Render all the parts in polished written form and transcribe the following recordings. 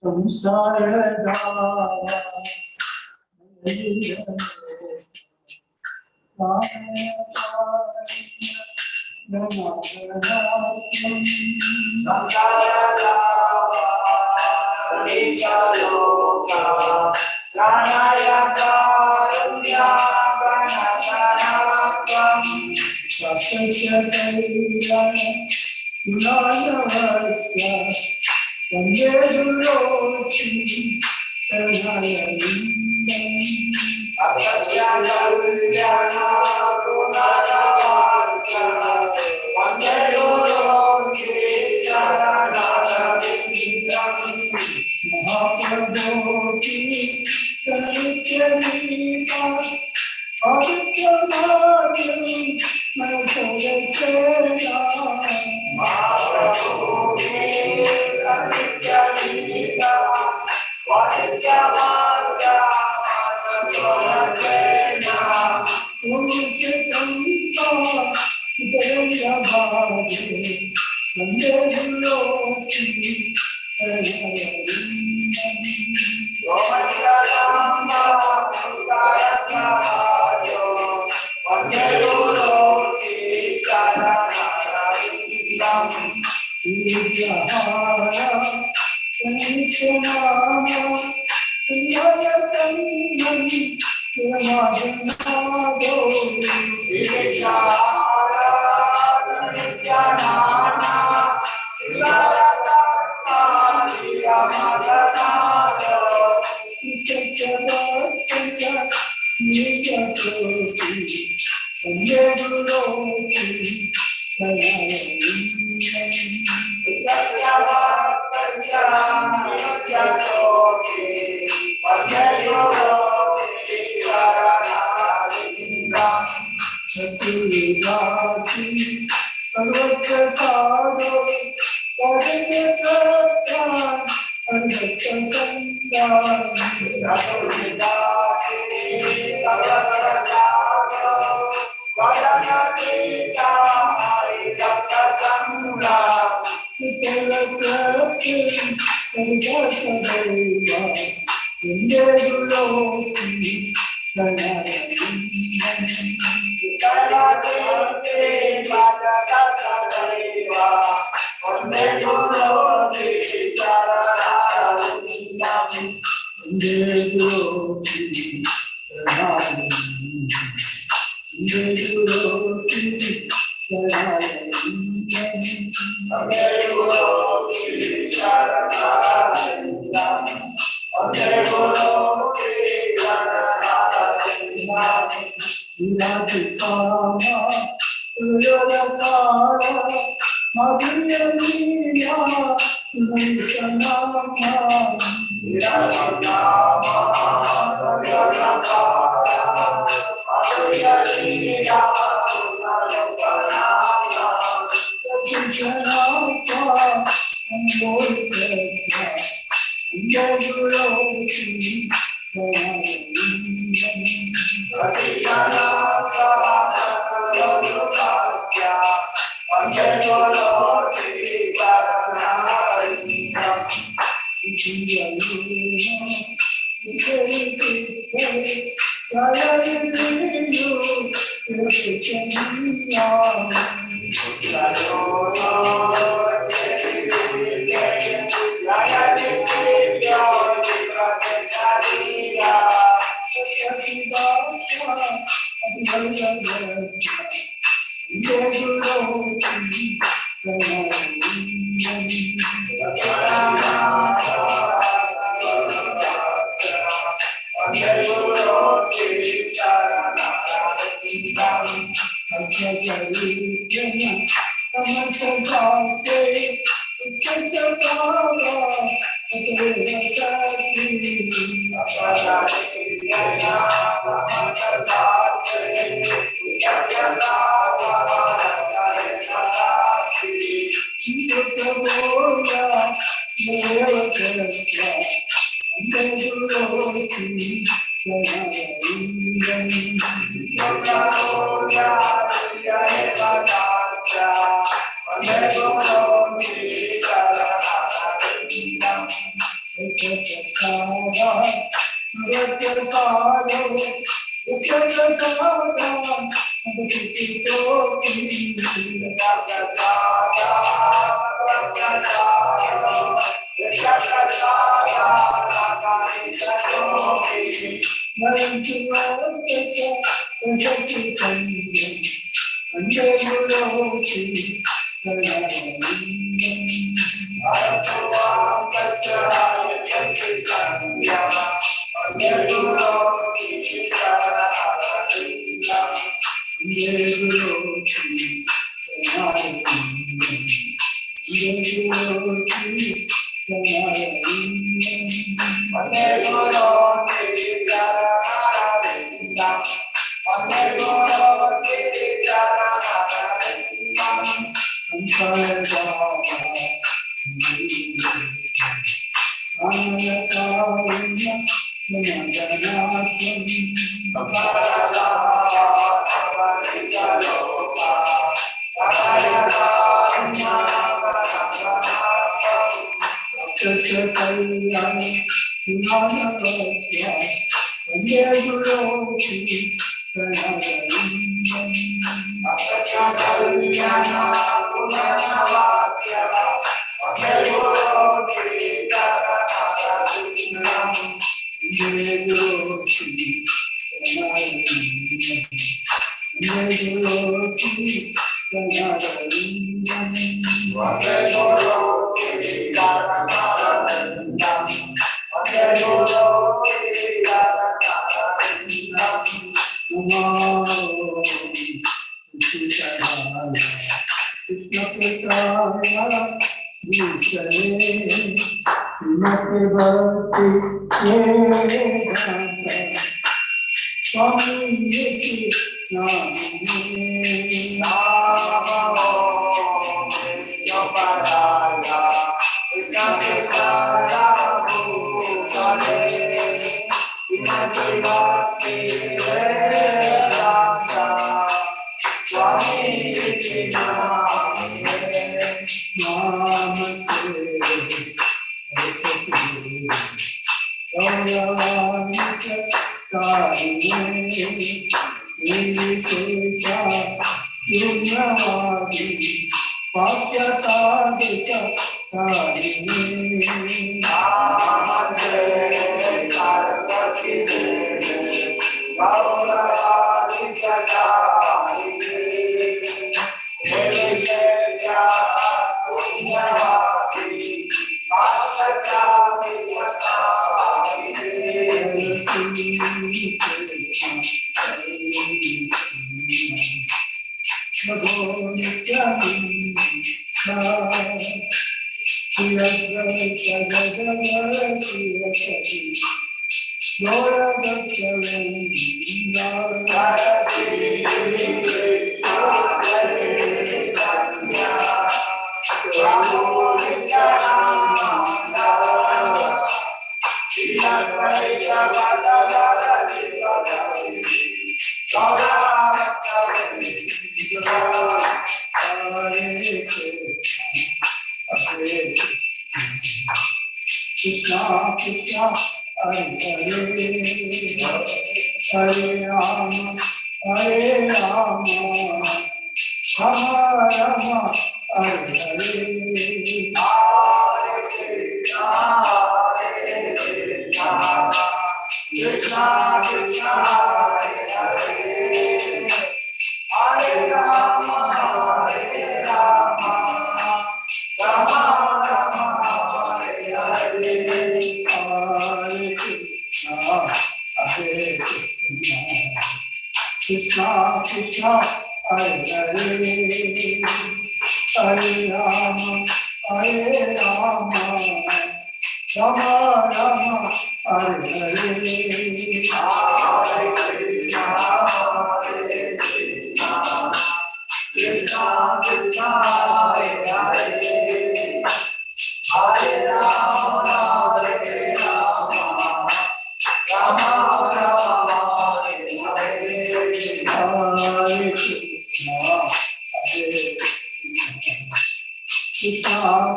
ಸಂಸಾರ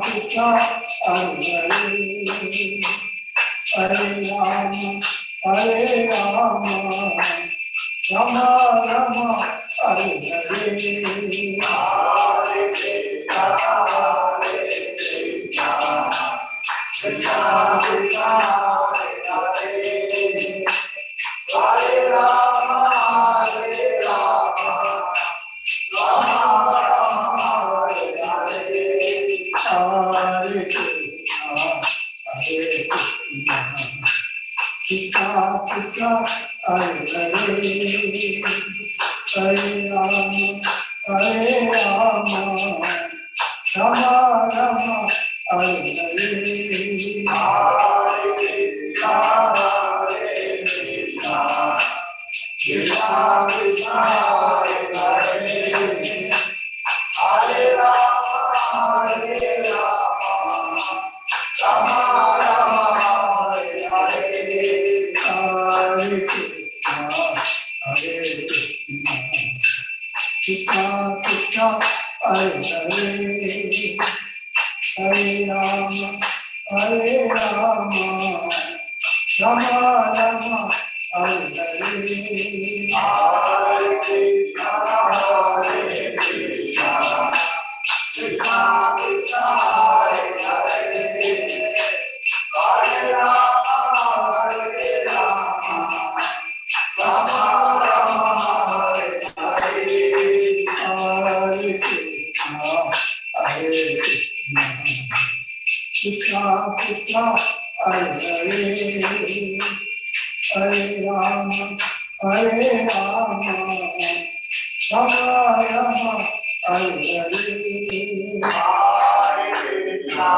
Krishna, Hare Hare, Hare Rama, Rama Rama, Hare Hare. Hare Krishna, Hare Krishna, Krishna Krishna, Hare Hare, Hare Rama, Hare Rama, Rama Rama, Hare Hare. Hare Krishna, Hare Krishna, Krishna Krishna, Hare Hare, Hare Rama, Hare Rama, Rama Rama, Hare Hare. Hare Krishna, Hare Krishna, Krishna Krishna, Hare Hare, Hare Rama, Hare Rama, Rama Rama, Hare Hare. Hare Krishna, Hare Krishna, Krishna Krishna, Hare Hare, Hare Rama, Hare Rama, Rama Rama, Hare Hare. Hare Krishna, Hare Krishna, Krishna Krishna, Hare Hare, Hare Rama, Hare Rama, Rama Rama, Hare Hare. Hare Krishna, Hare Krishna, Krishna Krishna, Hare Hare, Hare Rama, Hare Rama, Rama Rama, Hare Hare. Hare Krishna,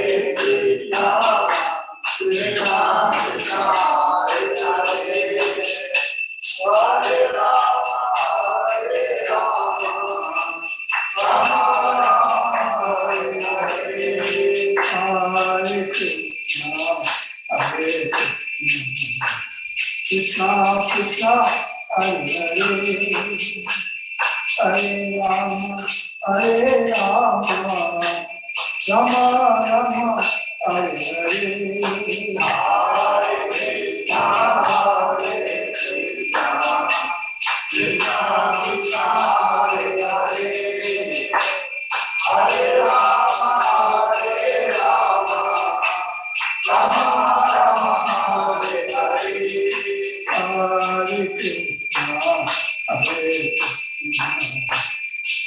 Hare Krishna, Krishna Krishna, Hare Hare, Hare Rama, Hare Rama, Rama Rama, Hare Hare. Hare Krishna, Hare Krishna, Krishna Krishna, Hare Hare, Hare Rama, Hare Rama, Rama Rama, Hare Hare. Hare Krishna, Hare Krishna, Krishna Krishna, Hare Hare, Hare Rama, Hare Rama, Rama Rama, Hare Hare. Hare Krishna, Hare Krishna,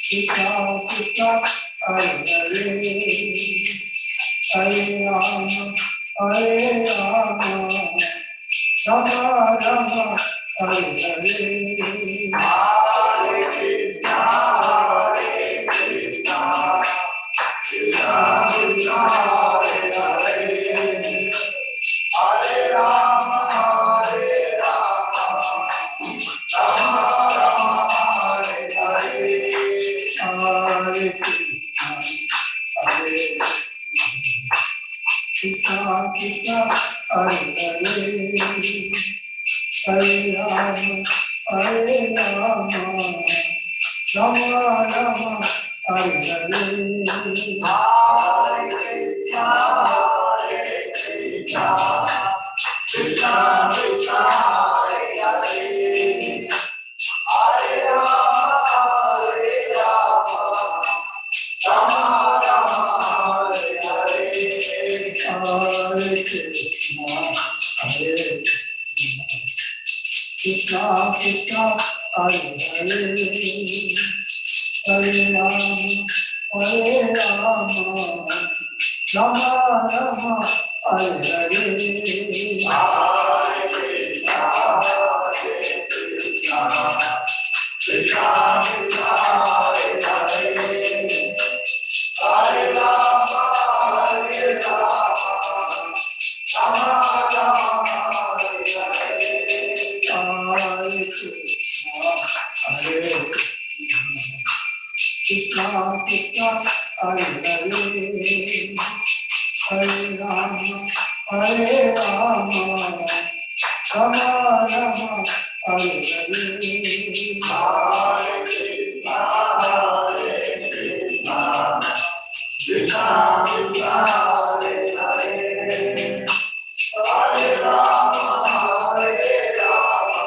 Krishna Krishna, Hare Hare, Hare Rama, Hare Rama, Rama Rama, Hare Hare. Hare Krishna, Hare Krishna, Krishna Krishna, Hare Hare, Hare Rama, Hare Rama, Rama Rama, Hare Hare. Hare Krishna, Hare Krishna, Krishna, Hare Hare, Hare Rama, Hare Rama, Rama Rama, Hare Hare. Hare Krishna, Hare Krishna, Krishna Krishna, Hare Hare, Hare Rama, Hare Rama, Rama Rama, Hare Hare. Hare Krishna, Hare Krishna, Krishna Krishna, Hare Hare, Hare Rama, Hare Rama, Rama Rama, Hare Hare. Hare Krishna, Hare Krishna, Krishna Krishna, Hare Hare, Hare Rama, Hare Rama, Rama Rama, Hare Hare. Hare Krishna, Hare Krishna, Krishna Krishna, Hare Hare, Hare Rama, Hare Rama, Rama Rama, Hare Hare. Hare Krishna, Hare Krishna, Krishna Krishna, Hare Hare, Hare Rama, Hare Rama,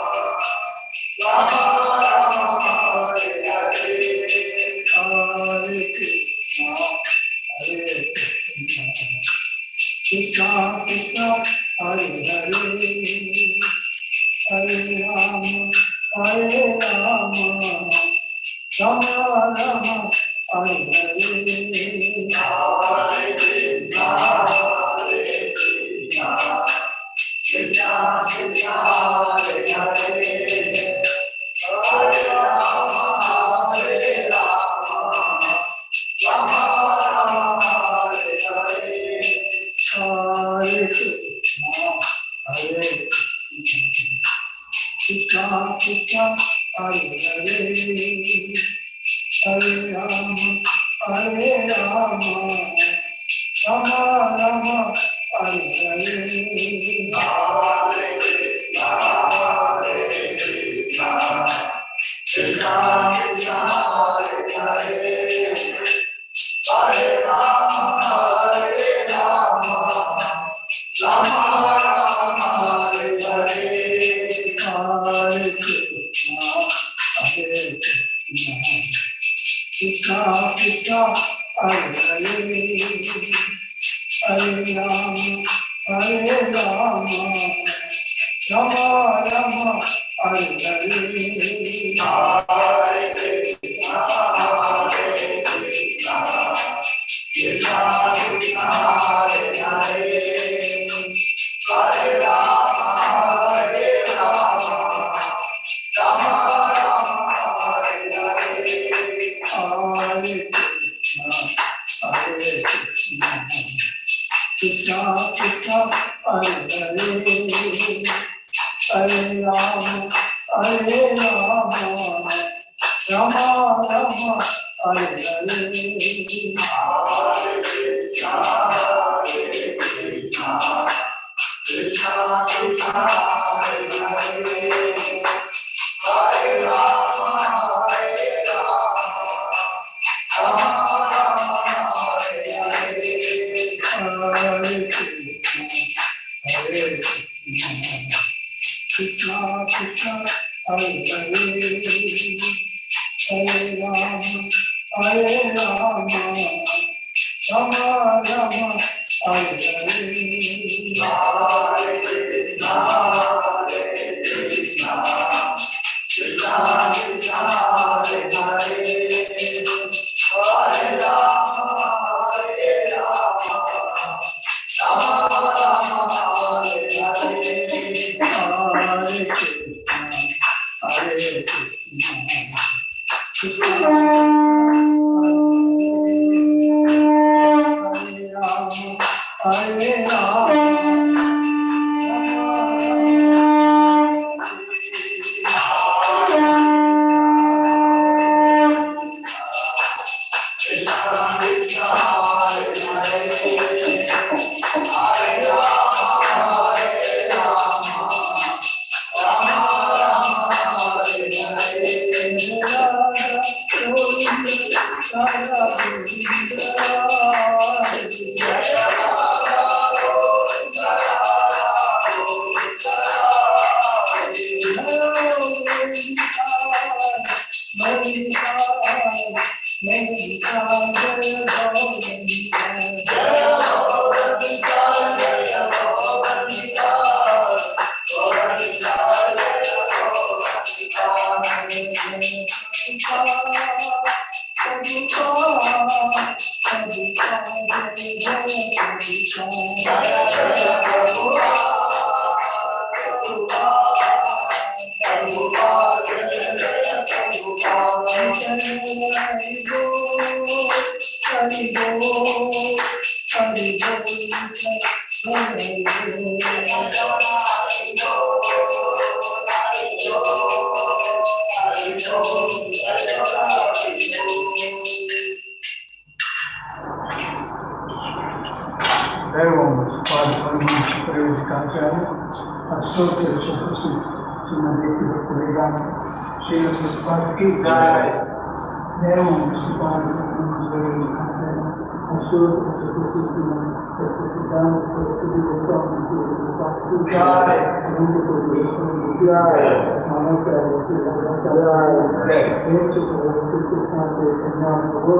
Krishna, Hare Hare, Hare Rama, Hare Rama, Rama Rama, Hare Hare. Hare Krishna, Hare Krishna, Krishna Krishna, Hare Hare, Hare Rama, Hare Rama, Rama Rama, Hare Hare. Hare Krishna, Hare Krishna, Krishna Krishna, Hare Hare, Hare Rama, Hare Rama, Rama Rama, Hare Hare. Hare Krishna, Hare Krishna, Krishna Krishna, Hare Hare, Hare Rama, Hare Rama, Rama Rama, Hare Hare. Hare Krishna, Hare Krishna, Krishna Krishna, Hare Hare, Hare Rama, Hare Rama, Rama Rama, Hare Hare. Hare Krishna, Hare Krishna, Krishna Krishna, Hare Hare, Hare Rama, Hare Rama, Rama Rama, Hare Hare. Hare Krishna, Hare Krishna, Krishna Krishna, Hare Hare, Hare Rama, Hare Rama, Rama Rama, Hare Hare. Hare Krishna, Hare Krishna, Krishna Krishna, Hare Hare, Hare Rama, Hare Rama, Rama Rama, Hare Hare. Hare Krishna, Hare Krishna, Krishna Krishna, Hare Hare, Hare Rama, Hare Rama, Rama Rama, Hare Hare. Hare Krishna, Hare Krishna, Krishna Hare Rama, Hare Rama, Rama Krishna Krishna, Hare Hare, Hare Rama, Hare Rama, Rama Rama, Hare Hare. Radha Govinda, Radha Govinda, Jaya Radha Govinda, Radha Govinda, Hare. Jaya Govinda, Jaya Govinda, Govinda Jaya Govinda. Jaya Jaya Prabhupada, Prabhupada, Prabhupada, Jaya Jaya Prabhupada. Hari Bol, Hari Bol, Hari Bol, Jaya Hari Bol. जय ओम स्वाद परमहंस परिव्राजकाचार्य अष्टोत्तर शतश्री श्रीमद् भक्तिवेदांत श्रील प्रभुपाद की जय। जय ओम श्रीपाद परमहंस परिव्राजकाचार्य अष्टोत्तर शतश्री श्रीमद् भक्तिवेदांत सरस्वती गोस्वामी श्रील प्रभुपाद की जय। अनंत कोटि वैष्णव की जय। मानव श्री जय। श्री कृष्ण चैतन्य प्रभु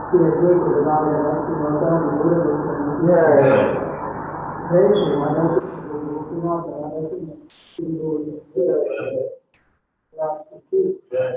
श्री अद्वैत गदाधर श्री माता गौर जय। जय श्री माता गोपीनाथ श्री जय।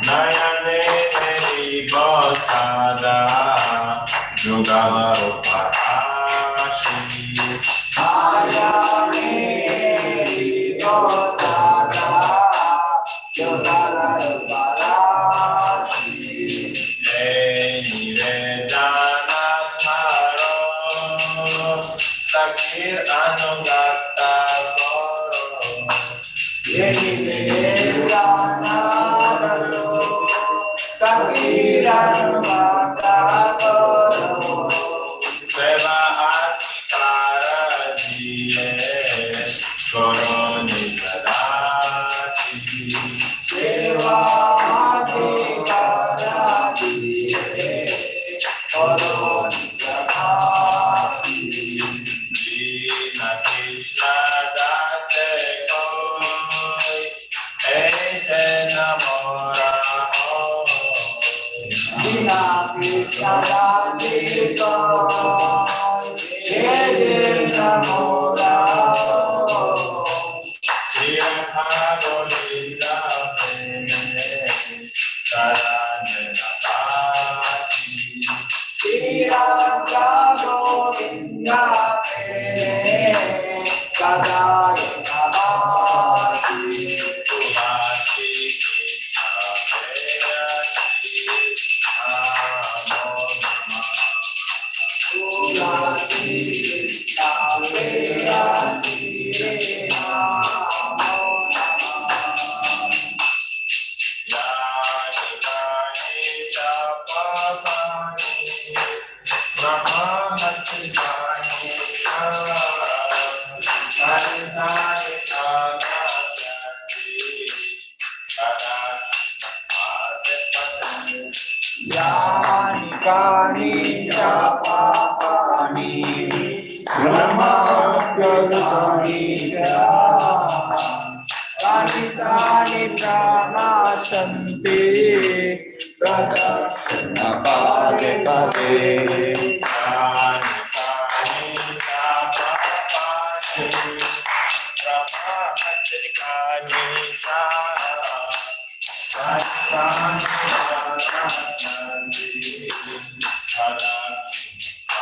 Nayane Bosada Jugala. Sakir anugata koro. Seva adhikara diye koro nijadasi. Seva adhikara diye koro nijadasi. Dina Krishna dase koi, ei jena mora hoi. Dina Krishna dase koi, ei jena mora hoi. Tirtha Govinda preme, sarane pati. Tirtha Govinda preme, sarane pati. Tulasi Krishna preyasi, namo namah. Tulasi Krishna preyasi, namo namah. Yani kani tapasani, brahmahatyani cha, taritani pranayanti, sadakshina. Yani kani cha papani, brahmahatyani cha, taritani pranashanti, pradakshina pade pade. Yani kani tapasani, brahmahatyani cha, taritani pranayanti, sadakshina.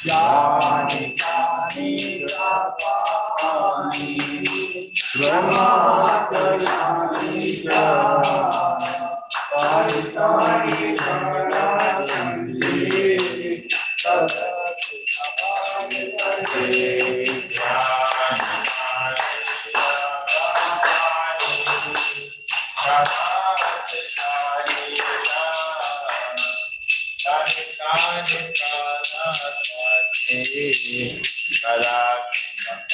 Yani kani cha papani, brahmahatyani cha, taritani pranashanti, pradakshina pade pade. Yani kani tapasani, brahmahatyani cha, taritani pranayanti, sadakshina.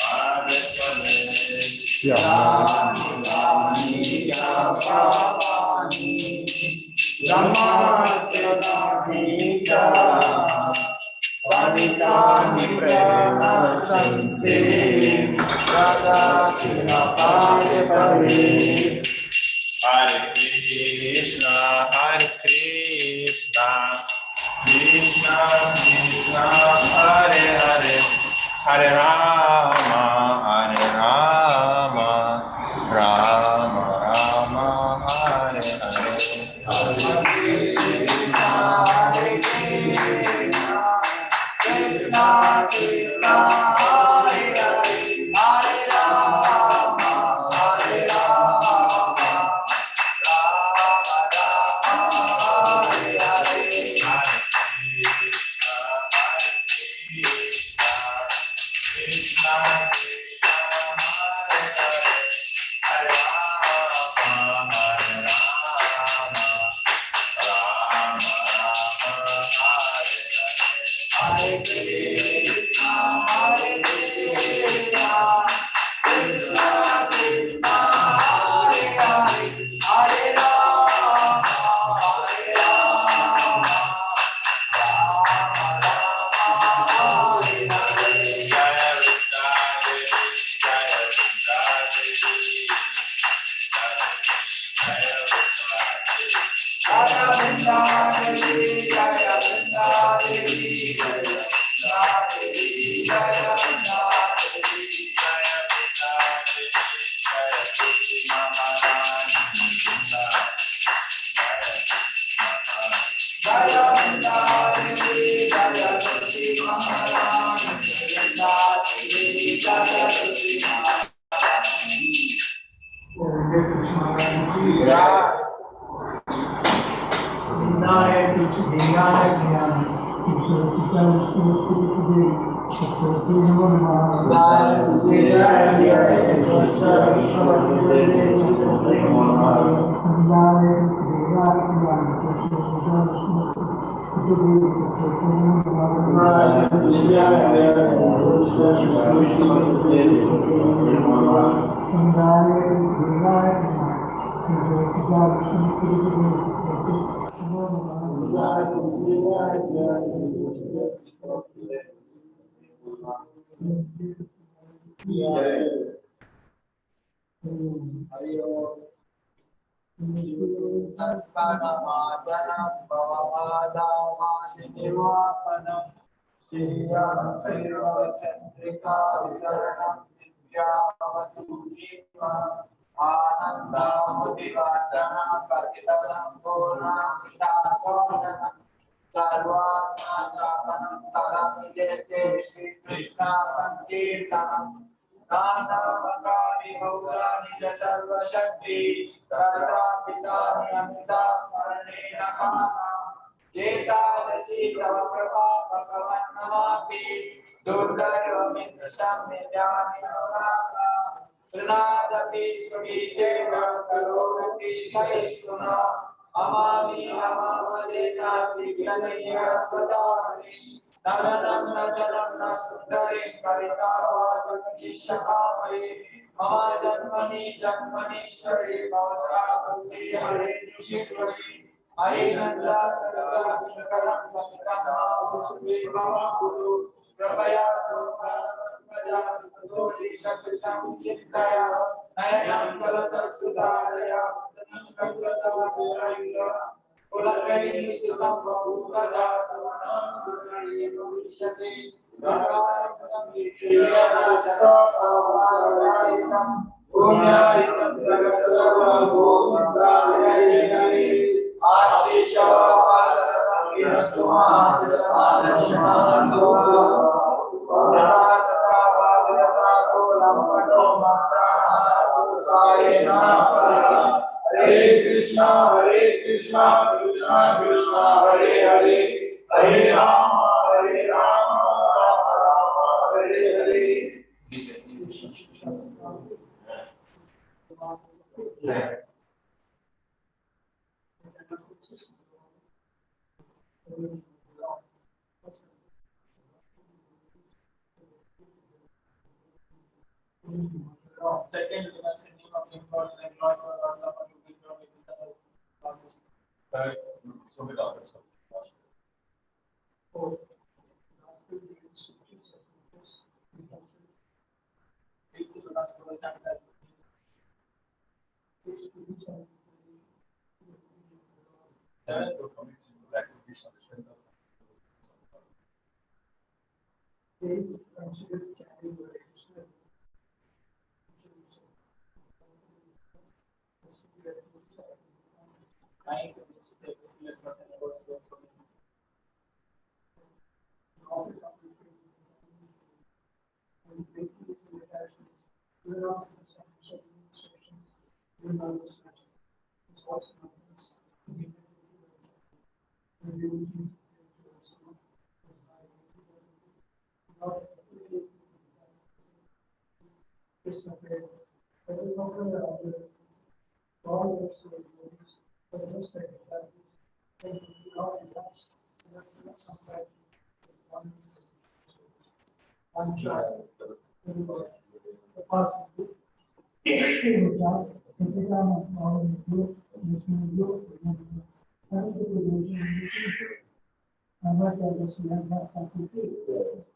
Yani kani cha papani, brahmahatyani cha, taritani pranashanti, pradakshina pade pade. Hare Krishna, Hare Krishna, Krishna Krishna, Hare Hare, Hare Rama, Hare Rama, Rama Rama, Hare Hare. Hare Krishna, Hare Krishna, Krishna Krishna, Hare Hare, Hare Rama, Hare Rama, Rama Rama, Hare Hare. Hare Krishna, Hare Krishna, Krishna Krishna, Hare Hare, Hare Rama, Hare Rama, Rama Rama, Hare Hare. Hare Krishna, Hare Krishna, Krishna Krishna, Hare Hare, Hare Rama, Hare Rama, Rama Rama, Hare Hare. Jaya Vrinda Devi, Jaya Vrinda Devi, Jaya Vrinda Devi. Jaya Vrinda Devi, Jaya Vrinda Devi, Jaya Vrinda Devi, Jaya Vrinda Devi. Jaya Vrinda Devi, Jaya Tulsi Maharani Vrinda, Jaya Tulsi Maharani. Jaya Vrinda Devi, Jaya Tulsi Maharani, Vrinda Devi, Jaya Tulsi Maharani. Jai Tulsi Jnana Jnana. Jai Vishnu Devi Saraswati Namo Namaha. Jai Jai Vishnu Jai Devaya Jai Vishnu Devi Saraswati Namo Namaha. Jai Devaya Jai Vishnu Devi Saraswati Namo Namaha. Shri Krishna संकीर्तनम नानाप्रकारि भौतानि च सर्वशक्ति तत्रापितानि अमिता स्मरणेन कामा एतादृशी तव कृपा भगवन्नमापि दुर्दैवमिन्द्र संविद्यानि नवराता तृणादपि सुवीचेन करोरपि सहिष्णुना अमामि अमावदेनापि गणय्य सदानि नदनं न जनं न सुन्दरीं कविता वा जगदीशकामये मम जन्मनि जन्मनि शरे भवता बुद्धि हरे निशिक्रमि हरे नन्दाकरं पतितं कृपया चिन्तया नयनं कलतसुधारया कुलकैः बभूवदा तव नाम भविष्यति। Hare Krishna, Hare Krishna, Krishna Krishna, Hare Hare, Hare Rama, Hare Rama, Rama Rama, Hare Hare. Second, the name of the person and Lord Third, Sumit Adarsh. Seventh, to commit to activities on the strength of Ninth, the person about Thank you.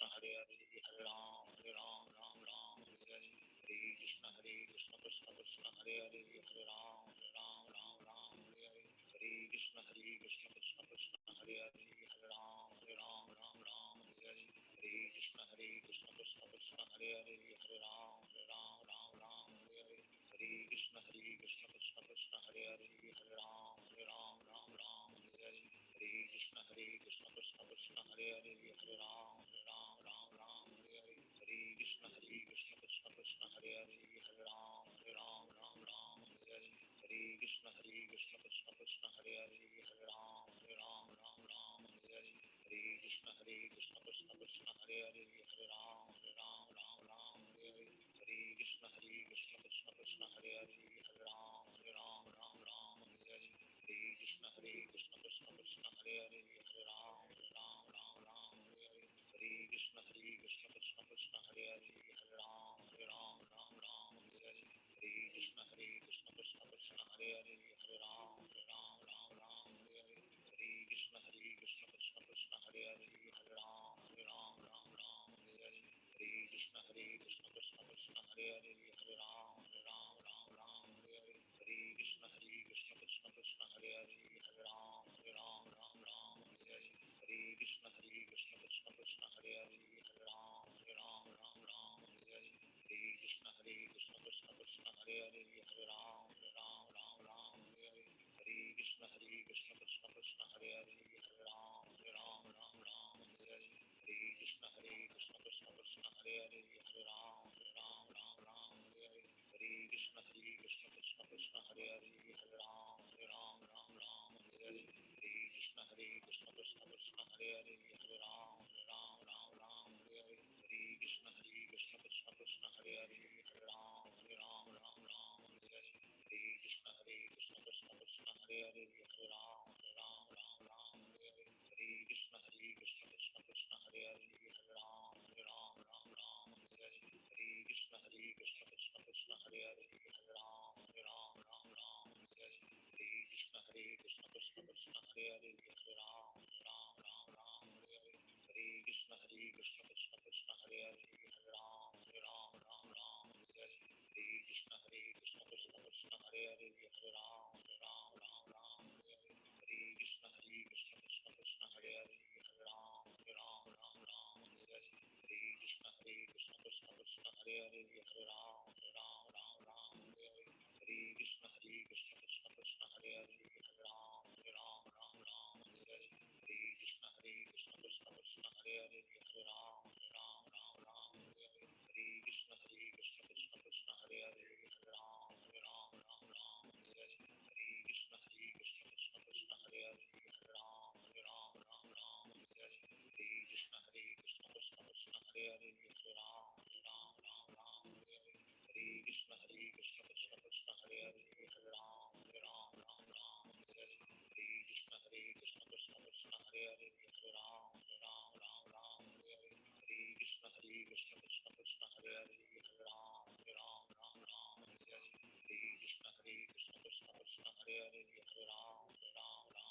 Krishna, Hare Hare, Hare Rama, Hare Rama, Rama Rama, Hare Hare. Hare Krishna, Hare Krishna, Krishna Krishna, Hare Hare, Hare Rama, Hare Rama, Rama Rama, Hare Hare. Hare Krishna, Hare Krishna, Krishna Krishna, Hare Hare, Hare Rama, Hare Rama, Rama Rama, Hare Hare. Hare Krishna, Hare Krishna, Krishna Krishna, Hare Hare, Hare Rama, Hare Rama, Rama Rama, Hare Hare. Hare Krishna, Hare Krishna, Krishna Krishna, Hare Hare, Hare Rama, Hare Rama, Rama Rama, Hare Hare. Hare Krishna, Hare Krishna, Krishna Krishna, Hare Hare, Hare Rama, Hare Rama, Rama Rama, Hare Hare. Hare Krishna, Hare Krishna, Krishna Krishna, Hare Hare, Hare Rama, Hare Rama, Rama Rama, Hare Hare. Hare Krishna, Hare Krishna, Krishna Krishna, Hare Hare, Hare Rama, Hare Rama, Rama Rama, Hare Hare. Hare Krishna, Hare Krishna, Krishna Krishna, Hare Hare, Hare Rama, Hare Rama, Rama Rama, Hare Hare. Hare Krishna, Hare Krishna, Krishna Krishna, Hare Hare, Hare Rama, Hare Rama, Rama Rama, Hare Hare. Hare Krishna, Hare Krishna, Krishna Krishna, Hare Hare, Hare Rama, Hare Rama, Rama Rama, Hare Hare. Hare Krishna, Hare Krishna, Krishna Krishna, Hare Hare, Hare Rama, Hare Rama, Rama Rama, Hare Hare. Hare Krishna, Hare Krishna, Krishna Krishna, Hare Hare, Hare Rama, Hare Rama, Rama Rama, Hare Hare. Hare Krishna, Hare Krishna, Krishna Krishna, Hare Hare, Hare Rama, Hare Rama, Rama Rama, Hare Hare. Hare Krishna, Hare Krishna, Krishna Krishna, Hare Hare, Hare Rama, Hare Rama, Rama Rama, Hare Hare. Hare Krishna, Hare Krishna, Krishna Krishna, Hare Hare, Hare Rama, Hare Rama, Rama Rama, Hare Hare. Hare Krishna, Hare Krishna, Krishna Krishna, Hare Hare, Hare Rama, Hare Rama, Rama Rama, Hare Hare. Hare Krishna, Hare Krishna, Krishna Krishna, Hare Hare, Hare Rama, Hare Rama, Rama Rama, Hare Hare. Hare Krishna, Hare Krishna, Krishna Krishna, Hare Hare, Hare Rama, Hare Rama, Rama Rama, Hare Hare. Hare Krishna, Hare Krishna, Krishna Krishna, Hare Hare, Hare Rama, Hare Rama, Rama Rama, Hare Hare. Hare Krishna, Hare Krishna, Krishna Krishna, Hare Hare, Hare Rama, Hare Rama, Rama Rama, Hare Hare. Hare Krishna, Hare Krishna, Krishna Krishna, Hare Hare, Hare Rama, Hare Rama, Rama Rama, Hare Hare. Hare Krishna, Hare Krishna, Krishna Krishna, Hare Hare, Hare Rama, Hare Rama, Rama Rama, Hare Hare. Hare Krishna, Hare Krishna, Krishna Krishna, Hare Hare, Hare Rama, Hare Rama, Rama Rama, Hare Hare. Hare Krishna, Hare Krishna, Krishna Krishna, Hare Hare, Hare Rama, Hare Rama, Rama Rama, Hare Hare. Hare Krishna, Hare Krishna, Krishna Krishna, Hare Hare, Hare Rama, Hare Rama, Rama Rama, Hare Hare. Hare Krishna, Hare Krishna, Krishna Krishna, Hare Hare, Hare Rama, Hare Rama, Rama Rama, Hare Hare. Hare Krishna, Hare Krishna, Krishna Krishna, Hare Hare, Hare Rama, Hare Rama, Rama Rama, Hare Hare. Hare Krishna, Hare Krishna, Krishna Krishna, Hare Hare, Hare Rama, Hare Rama, Rama Rama, Hare Hare. Hare Krishna, Hare Krishna, Krishna Krishna, Hare Hare, Hare Rama, Hare Rama, Rama Rama, Hare Hare. Hare Krishna, Hare Krishna, Krishna Krishna, Hare Hare, Hare Rama, Hare Rama, Rama Rama, Hare Hare. Hare Krishna, Hare Krishna, Krishna Krishna, Hare Hare, Hare Rama, Hare Rama, Rama Rama, Hare Hare. Hare Krishna, Hare Krishna, Krishna Krishna, Hare Hare, Hare Rama, Hare Rama, Rama Rama, Hare Hare. Hare Krishna, Hare Krishna, Krishna Krishna, Hare Hare, Hare Rama, Hare Rama, Rama Rama, Hare Hare. Hare Krishna, Hare Krishna, Krishna Krishna, Hare Hare, Hare Rama, Hare Rama, Rama Rama, Hare Hare. Hare Krishna, Hare Krishna, Krishna Krishna, Hare Hare, Hare Rama, Hare Rama, Rama Rama, Hare Hare. Hare Krishna, Hare Krishna, Krishna Krishna, Hare Hare, Hare Rama, Hare Rama, Rama Rama, Hare Hare. Hare Krishna, Hare Krishna, Krishna Krishna, Hare Hare, Hare Rama, Hare Rama, Rama Rama, Hare Hare. Hare Krishna, Hare Krishna, Krishna Krishna, Hare Hare, Hare Rama, Hare Rama, Rama Rama, Hare Hare. Hare Krishna, Hare Krishna, Krishna Krishna, Hare Hare, Hare Rama, Hare Rama, Rama Rama,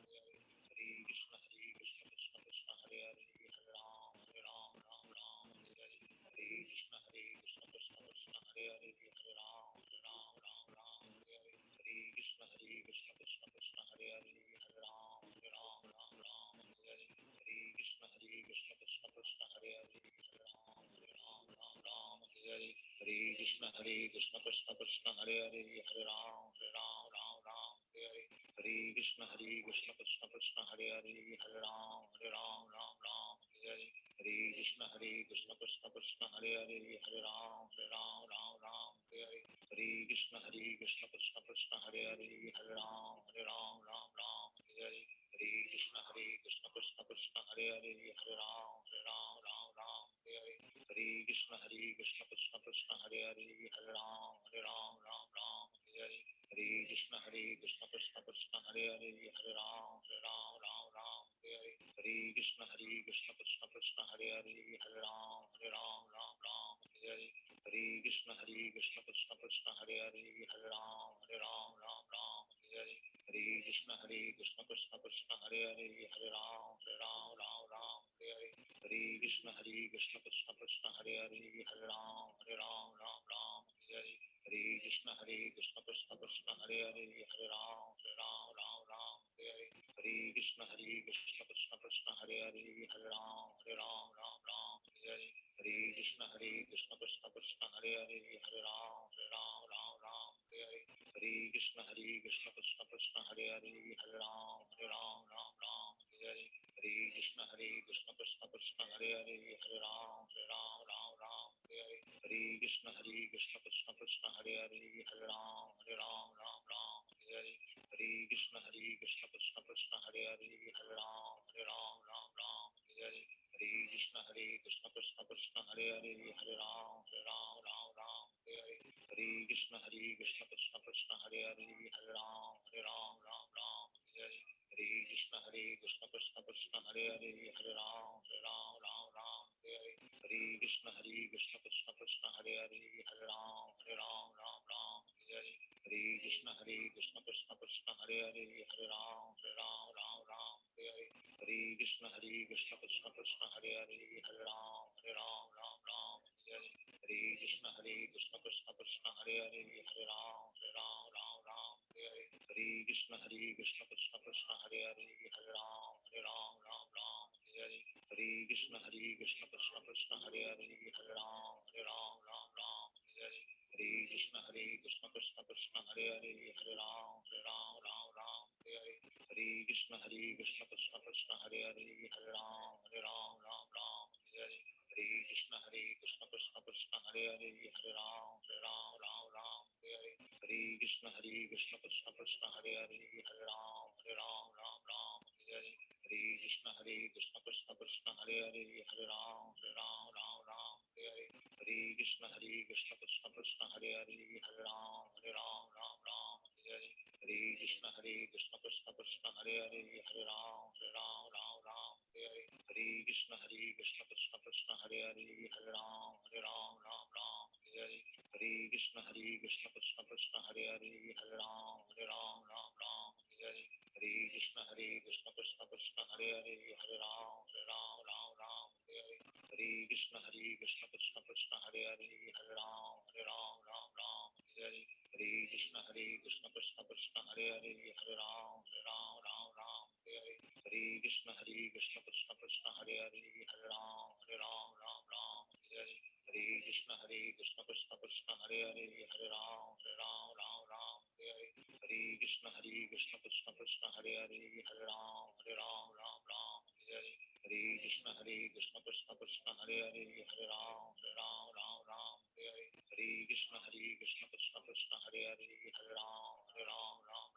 Hare Hare. Hare Krishna, Hare Krishna, Krishna Krishna, Hare Hare, Hare Rama, Hare Rama, Rama Rama, Hare Hare. Hare Krishna, Hare Krishna, Krishna Krishna, Hare Hare, Hare Rama, Hare Rama, Rama Rama, Hare Hare. Hare Krishna, Hare Krishna, Krishna Krishna, Hare Hare, Hare Rama, Hare Rama, Rama Rama, Hare Hare. Hare Krishna, Hare Krishna, Krishna Krishna, Hare Hare, Hare Rama, Hare Rama, Rama Rama, Hare Hare. Hare Krishna, Hare Krishna, Krishna Krishna, Hare Hare, Hare Rama, Hare Rama, Rama Rama, Hare Hare. Hare Krishna, Hare Krishna, Krishna Krishna, Hare Hare, Hare Rama, Hare Rama, Rama Rama, Hare Hare. Hare Krishna, Hare Krishna, Krishna Krishna, Hare Hare, Hare Rama, Hare Rama, Rama Rama, Hare Hare. Hare Krishna, Hare Krishna, Krishna Krishna, Hare Hare, Hare Rama, Hare Rama, Rama Rama, Hare Hare. Hare Krishna, Hare Krishna, Krishna Krishna, Hare Hare, Hare Rama, Hare Rama, Rama Rama, Hare Hare. Hare Krishna, Hare Krishna, Krishna Krishna, Hare Hare, Hare Rama, Hare Rama, Rama Rama, Hare Hare. Hare Krishna, Hare Krishna, Krishna Krishna, Hare Hare, Hare Rama, Hare Rama, Rama Rama, Hare Hare. Hare Krishna, Hare Krishna, Krishna Krishna, Hare Hare, Hare Rama, Hare Rama, Rama Rama, Hare Hare. Hare Krishna, Hare Krishna, Krishna Krishna, Hare Hare, Hare Rama, Hare Rama, Rama Rama, Hare Hare Hare Krishna Hare Krishna Krishna Krishna Hare Hare Hare Ram Hare Ram Ram Ram Hare Hare Hare Krishna Hare Krishna Krishna Krishna Hare Hare Hare Ram Hare Ram Ram Ram Hare Hare Hare Krishna Hare Krishna Krishna Krishna Hare Hare Hare Ram Hare Ram Ram Ram Hare Hare Hare Krishna Hare Krishna Krishna Krishna Hare Hare Hare Ram Hare Ram Ram Ram Hare Hare Hare Krishna Hare Krishna Krishna Krishna Hare Hare Hare Ram Hare Ram Ram Ram Hare Hare Hare Krishna Hare Krishna Krishna Krishna Hare Hare Hare Ram Hare Ram Ram Ram Hare Hare Hare Krishna Hare Krishna Krishna Krishna Hare Hare Hare Ram Hare Ram Ram Ram Hare Hare Hare Krishna Hare Krishna Krishna Krishna Hare Hare Hare Ram Hare Ram Ram Ram Hare Hare Hare Krishna Hare Krishna Krishna Krishna Hare Hare Hare Ram Hare Ram Ram Ram Hare Hare Hare Krishna Hare Krishna Krishna Krishna Hare Hare Hare Ram Hare Ram Ram Ram Hare Hare Hare Krishna Hare Krishna Krishna Krishna Hare Hare Hare Ram Hare Ram Ram Ram Hare Hare Hare Krishna Hare Krishna Krishna Krishna Hare Hare Hare Ram Hare Ram Ram Ram Hare Hare Hare Krishna Hare Krishna Krishna Krishna Hare Hare Hare Ram Hare Ram Ram Ram Hare Hare Hare Krishna Hare Krishna Krishna Krishna Hare Hare Hare Ram Hare Ram Ram Ram Hare Hare Hare Krishna Hare Krishna Krishna Krishna Hare Hare Hare Ram Hare Ram Ram Ram Hare Hare Hare Krishna Hare Krishna Krishna Krishna Hare Hare Hare Ram Hare Ram Ram Ram Hare Hare Hare Krishna Hare Krishna Krishna Krishna Hare Hare Hare Ram Hare Ram Ram Ram Hare Hare Hare Krishna Hare Krishna Krishna Krishna Hare Hare Hare Ram Hare Ram Ram Ram Hare Hare Hare Krishna Hare Krishna Krishna Krishna Hare Hare Hare Ram Hare Ram Ram Ram Hare Hare Hare Krishna Hare Krishna Krishna Krishna Hare Hare Hare Ram Hare Ram Ram Ram Hare Hare Hare Krishna Hare Krishna Krishna Krishna Hare Hare Hare Ram Hare Ram Ram Ram Hare Hare Hare Krishna Hare Krishna Krishna Krishna Hare Hare Hare Ram Hare Ram Ram Ram Hare Hare Hare Krishna Hare Krishna Krishna Krishna Hare Hare Hare Ram Hare Ram Ram Ram Hare Hare Hare Krishna Hare Krishna Krishna Krishna Hare Hare Hare Ram Hare Ram Ram Ram Hare Hare Hare Krishna Hare Krishna Krishna Krishna Hare Hare Hare Ram Hare Ram Ram Ram Hare Hare Hare Krishna Hare Krishna Krishna Krishna Hare Hare Hare Ram Hare Ram Ram Ram Hare Hare Hare Krishna Hare Krishna Krishna Krishna Hare Hare Hare Ram Hare Ram Ram Ram Hare Hare Hare Krishna Hare Krishna Krishna Krishna Hare Hare Hare Ram Hare Ram Ram Ram Hare Hare Hare Krishna Hare Krishna Krishna Krishna Hare Hare Hare Ram Hare Ram Ram Ram Hare Hare Hare Krishna Hare Krishna Krishna Krishna Hare Hare Hare Ram Hare Ram Ram Ram Hare Hare Hare Krishna Hare Krishna Krishna Krishna Hare Hare Hare Ram Hare Ram Ram Ram Hare Hare Hare Krishna Hare Krishna Krishna Krishna Hare Hare Hare Ram Hare Ram Ram Ram Hare Hare Hare Krishna Hare Krishna Krishna Krishna Hare Hare Hare Ram Hare Ram Ram Ram Hare Hare Hare Krishna Hare Krishna Krishna Krishna Hare Hare Hare Ram Hare Ram Ram Ram Hare Hare Hare Krishna Hare Krishna Krishna Krishna Hare Hare Hare Ram Hare Ram Ram Ram Hare Hare Hare Krishna Hare Krishna Krishna Krishna Hare Hare Hare Ram Hare Ram Ram Ram Hare Hare Hare Krishna Hare Krishna Krishna Krishna Hare Hare Hare Ram Hare Ram Ram Ram Hare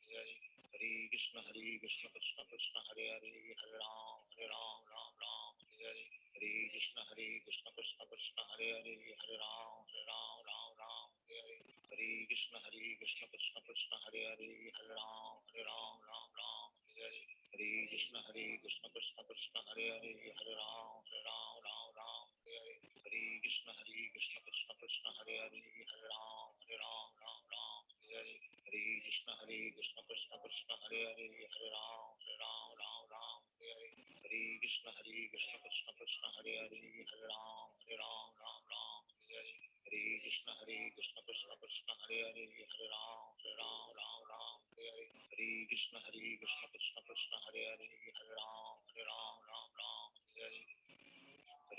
Hare Hare Krishna Hare Krishna Krishna Krishna Hare Hare Hare Ram Hare Ram Ram Ram Hare Hare Hare Krishna Hare Krishna Krishna Krishna Hare Hare Hare Ram Hare Ram Ram Ram Hare Hare Hare Krishna Hare Krishna Krishna Krishna Hare Hare Hare Ram Hare Ram Ram Ram Hare Hare Hare Krishna Hare Krishna Krishna Krishna Hare Hare Hare Ram Hare Ram Ram Ram Hare Hare Hare Krishna Hare Krishna Krishna Krishna Hare Hare Hare Ram Hare Ram Ram Ram Hare Hare Hare Krishna Hare Krishna Krishna Krishna Hare Hare Hare Ram Hare Ram Ram Ram Hare Hare Hare Krishna Hare Krishna Krishna Krishna Hare Hare Hare Ram Hare Ram Ram Ram Hare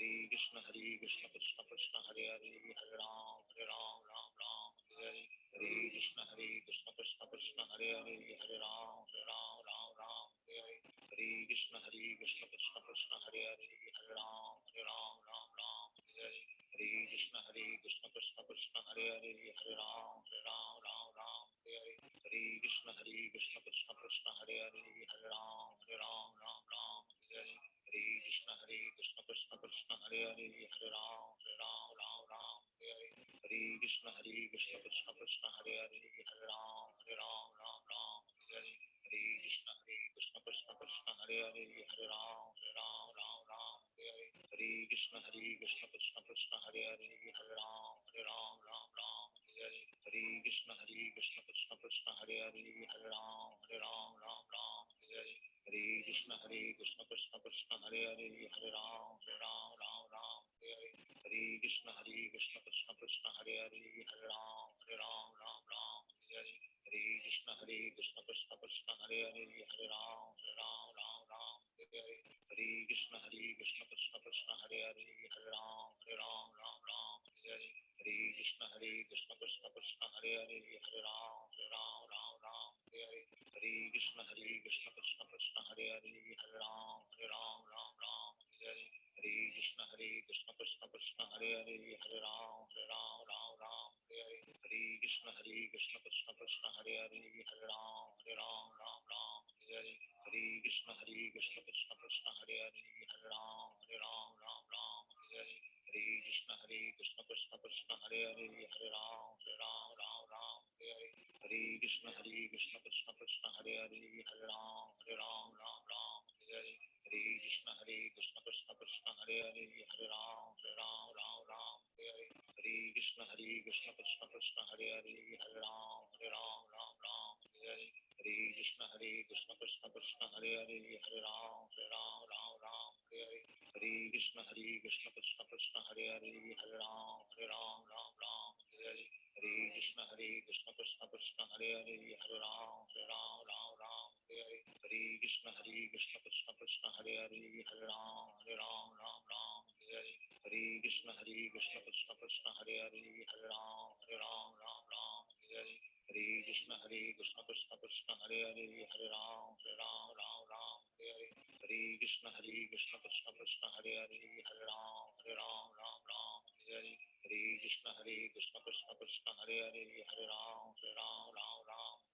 Hare Hare Krishna Hare Krishna Krishna Krishna Hare Hare Hare Ram Hare Ram Ram Ram Hare Hare Hare Krishna Hare Krishna Krishna Krishna Hare Hare Hare Ram Hare Ram Ram Ram Hare Hare Hare Krishna Hare Krishna Krishna Krishna Hare Hare Hare Ram Hare Ram Ram Ram Hare Hare Hare Krishna Hare Krishna Krishna Krishna Hare Hare Hare Ram Hare Ram Ram Ram Hare Hare Hare Krishna Hare Krishna Krishna Krishna Hare Hare Hare Ram Hare Ram Ram Ram Hare Hare Hare Krishna Hare Krishna Krishna Krishna Hare Hare Hare Ram Hare Ram Ram Ram Hare Hare Hare Krishna Hare Krishna Krishna Krishna Hare Hare Hare Ram Hare Ram Ram Ram Hare Hare Hare Krishna Hare Krishna Krishna Krishna Hare Hare Hare Ram Hare Ram Ram Ram Hare Hare Hare Krishna Hare Krishna Krishna Krishna Hare Hare Hare Ram Hare Ram Ram Ram Hare Hare Hare Krishna Hare Krishna Krishna Krishna Hare Hare Hare Ram Hare Ram Ram Ram Hare Hare Hare Krishna Hare Krishna Krishna Krishna Hare Hare Hare Ram Hare Ram Ram Ram Hare Hare Hare Krishna Hare Krishna Krishna Krishna Hare Hare Hare Ram Hare Ram Ram Ram Hare Hare Hare Krishna Hare Krishna Krishna Krishna Hare Hare Hare Ram Hare Ram Ram Ram Hare Hare Hare Krishna Hare Krishna Krishna Krishna Hare Hare Hare Ram Hare Ram Ram Ram Hare Hare Hare Krishna Hare Krishna Krishna Krishna Hare Hare Hare Ram Hare Ram Ram Ram Hare Hare Hare Krishna Hare Krishna Krishna Krishna Hare Hare Hare Ram Hare Ram Ram Ram Hare Hare Hare Krishna Hare Krishna Krishna Krishna Hare Hare Hare Ram Hare Ram Ram Ram Hare Hare Hare Krishna Hare Krishna Krishna Krishna Hare Hare Hare Ram Hare Ram Ram Ram Hare Hare Hare Krishna Hare Krishna Krishna Krishna Hare Hare Hare Ram Hare Ram Ram Ram Hare Hare Hare Krishna Hare Krishna Krishna Krishna Hare Hare Hare Ram Hare Ram Ram Ram Hare Hare Hare Krishna Hare Krishna Krishna Krishna Hare Hare Hare Ram Hare Ram Ram Ram Hare Hare Hare Krishna Hare Krishna Krishna Krishna Hare Hare Hare Ram Hare Ram Ram Ram Hare Hare Hare Krishna Hare Krishna Krishna Krishna Hare Hare Hare Ram Hare Ram Ram Ram Hare Hare Hare Krishna Hare Krishna Krishna Krishna Hare Hare Hare Ram Hare Ram Ram Ram Hare Hare Hare Krishna Hare Krishna Krishna Krishna Hare Hare Hare Ram Hare Ram Ram Ram Hare Hare Hare Krishna Hare Krishna Krishna Krishna Hare Hare Hare Ram Hare Ram Ram Ram Hare Hare Hare Krishna Hare Krishna Krishna Krishna Hare Hare Hare Ram Hare Ram Ram Ram Hare Hare Hare Krishna Hare Krishna Krishna Krishna Hare Hare Hare Ram Hare Ram Ram Ram Hare Hare Hare Krishna Hare Krishna Krishna Krishna Hare Hare Hare Ram Hare Ram Ram Ram Hare Hare Hare Krishna Hare Krishna Krishna Krishna Hare Hare Hare Ram Hare Ram Ram Ram Hare Hare Hare Krishna Hare Krishna Krishna Krishna Hare Hare Hare Ram Hare Ram Ram Ram Hare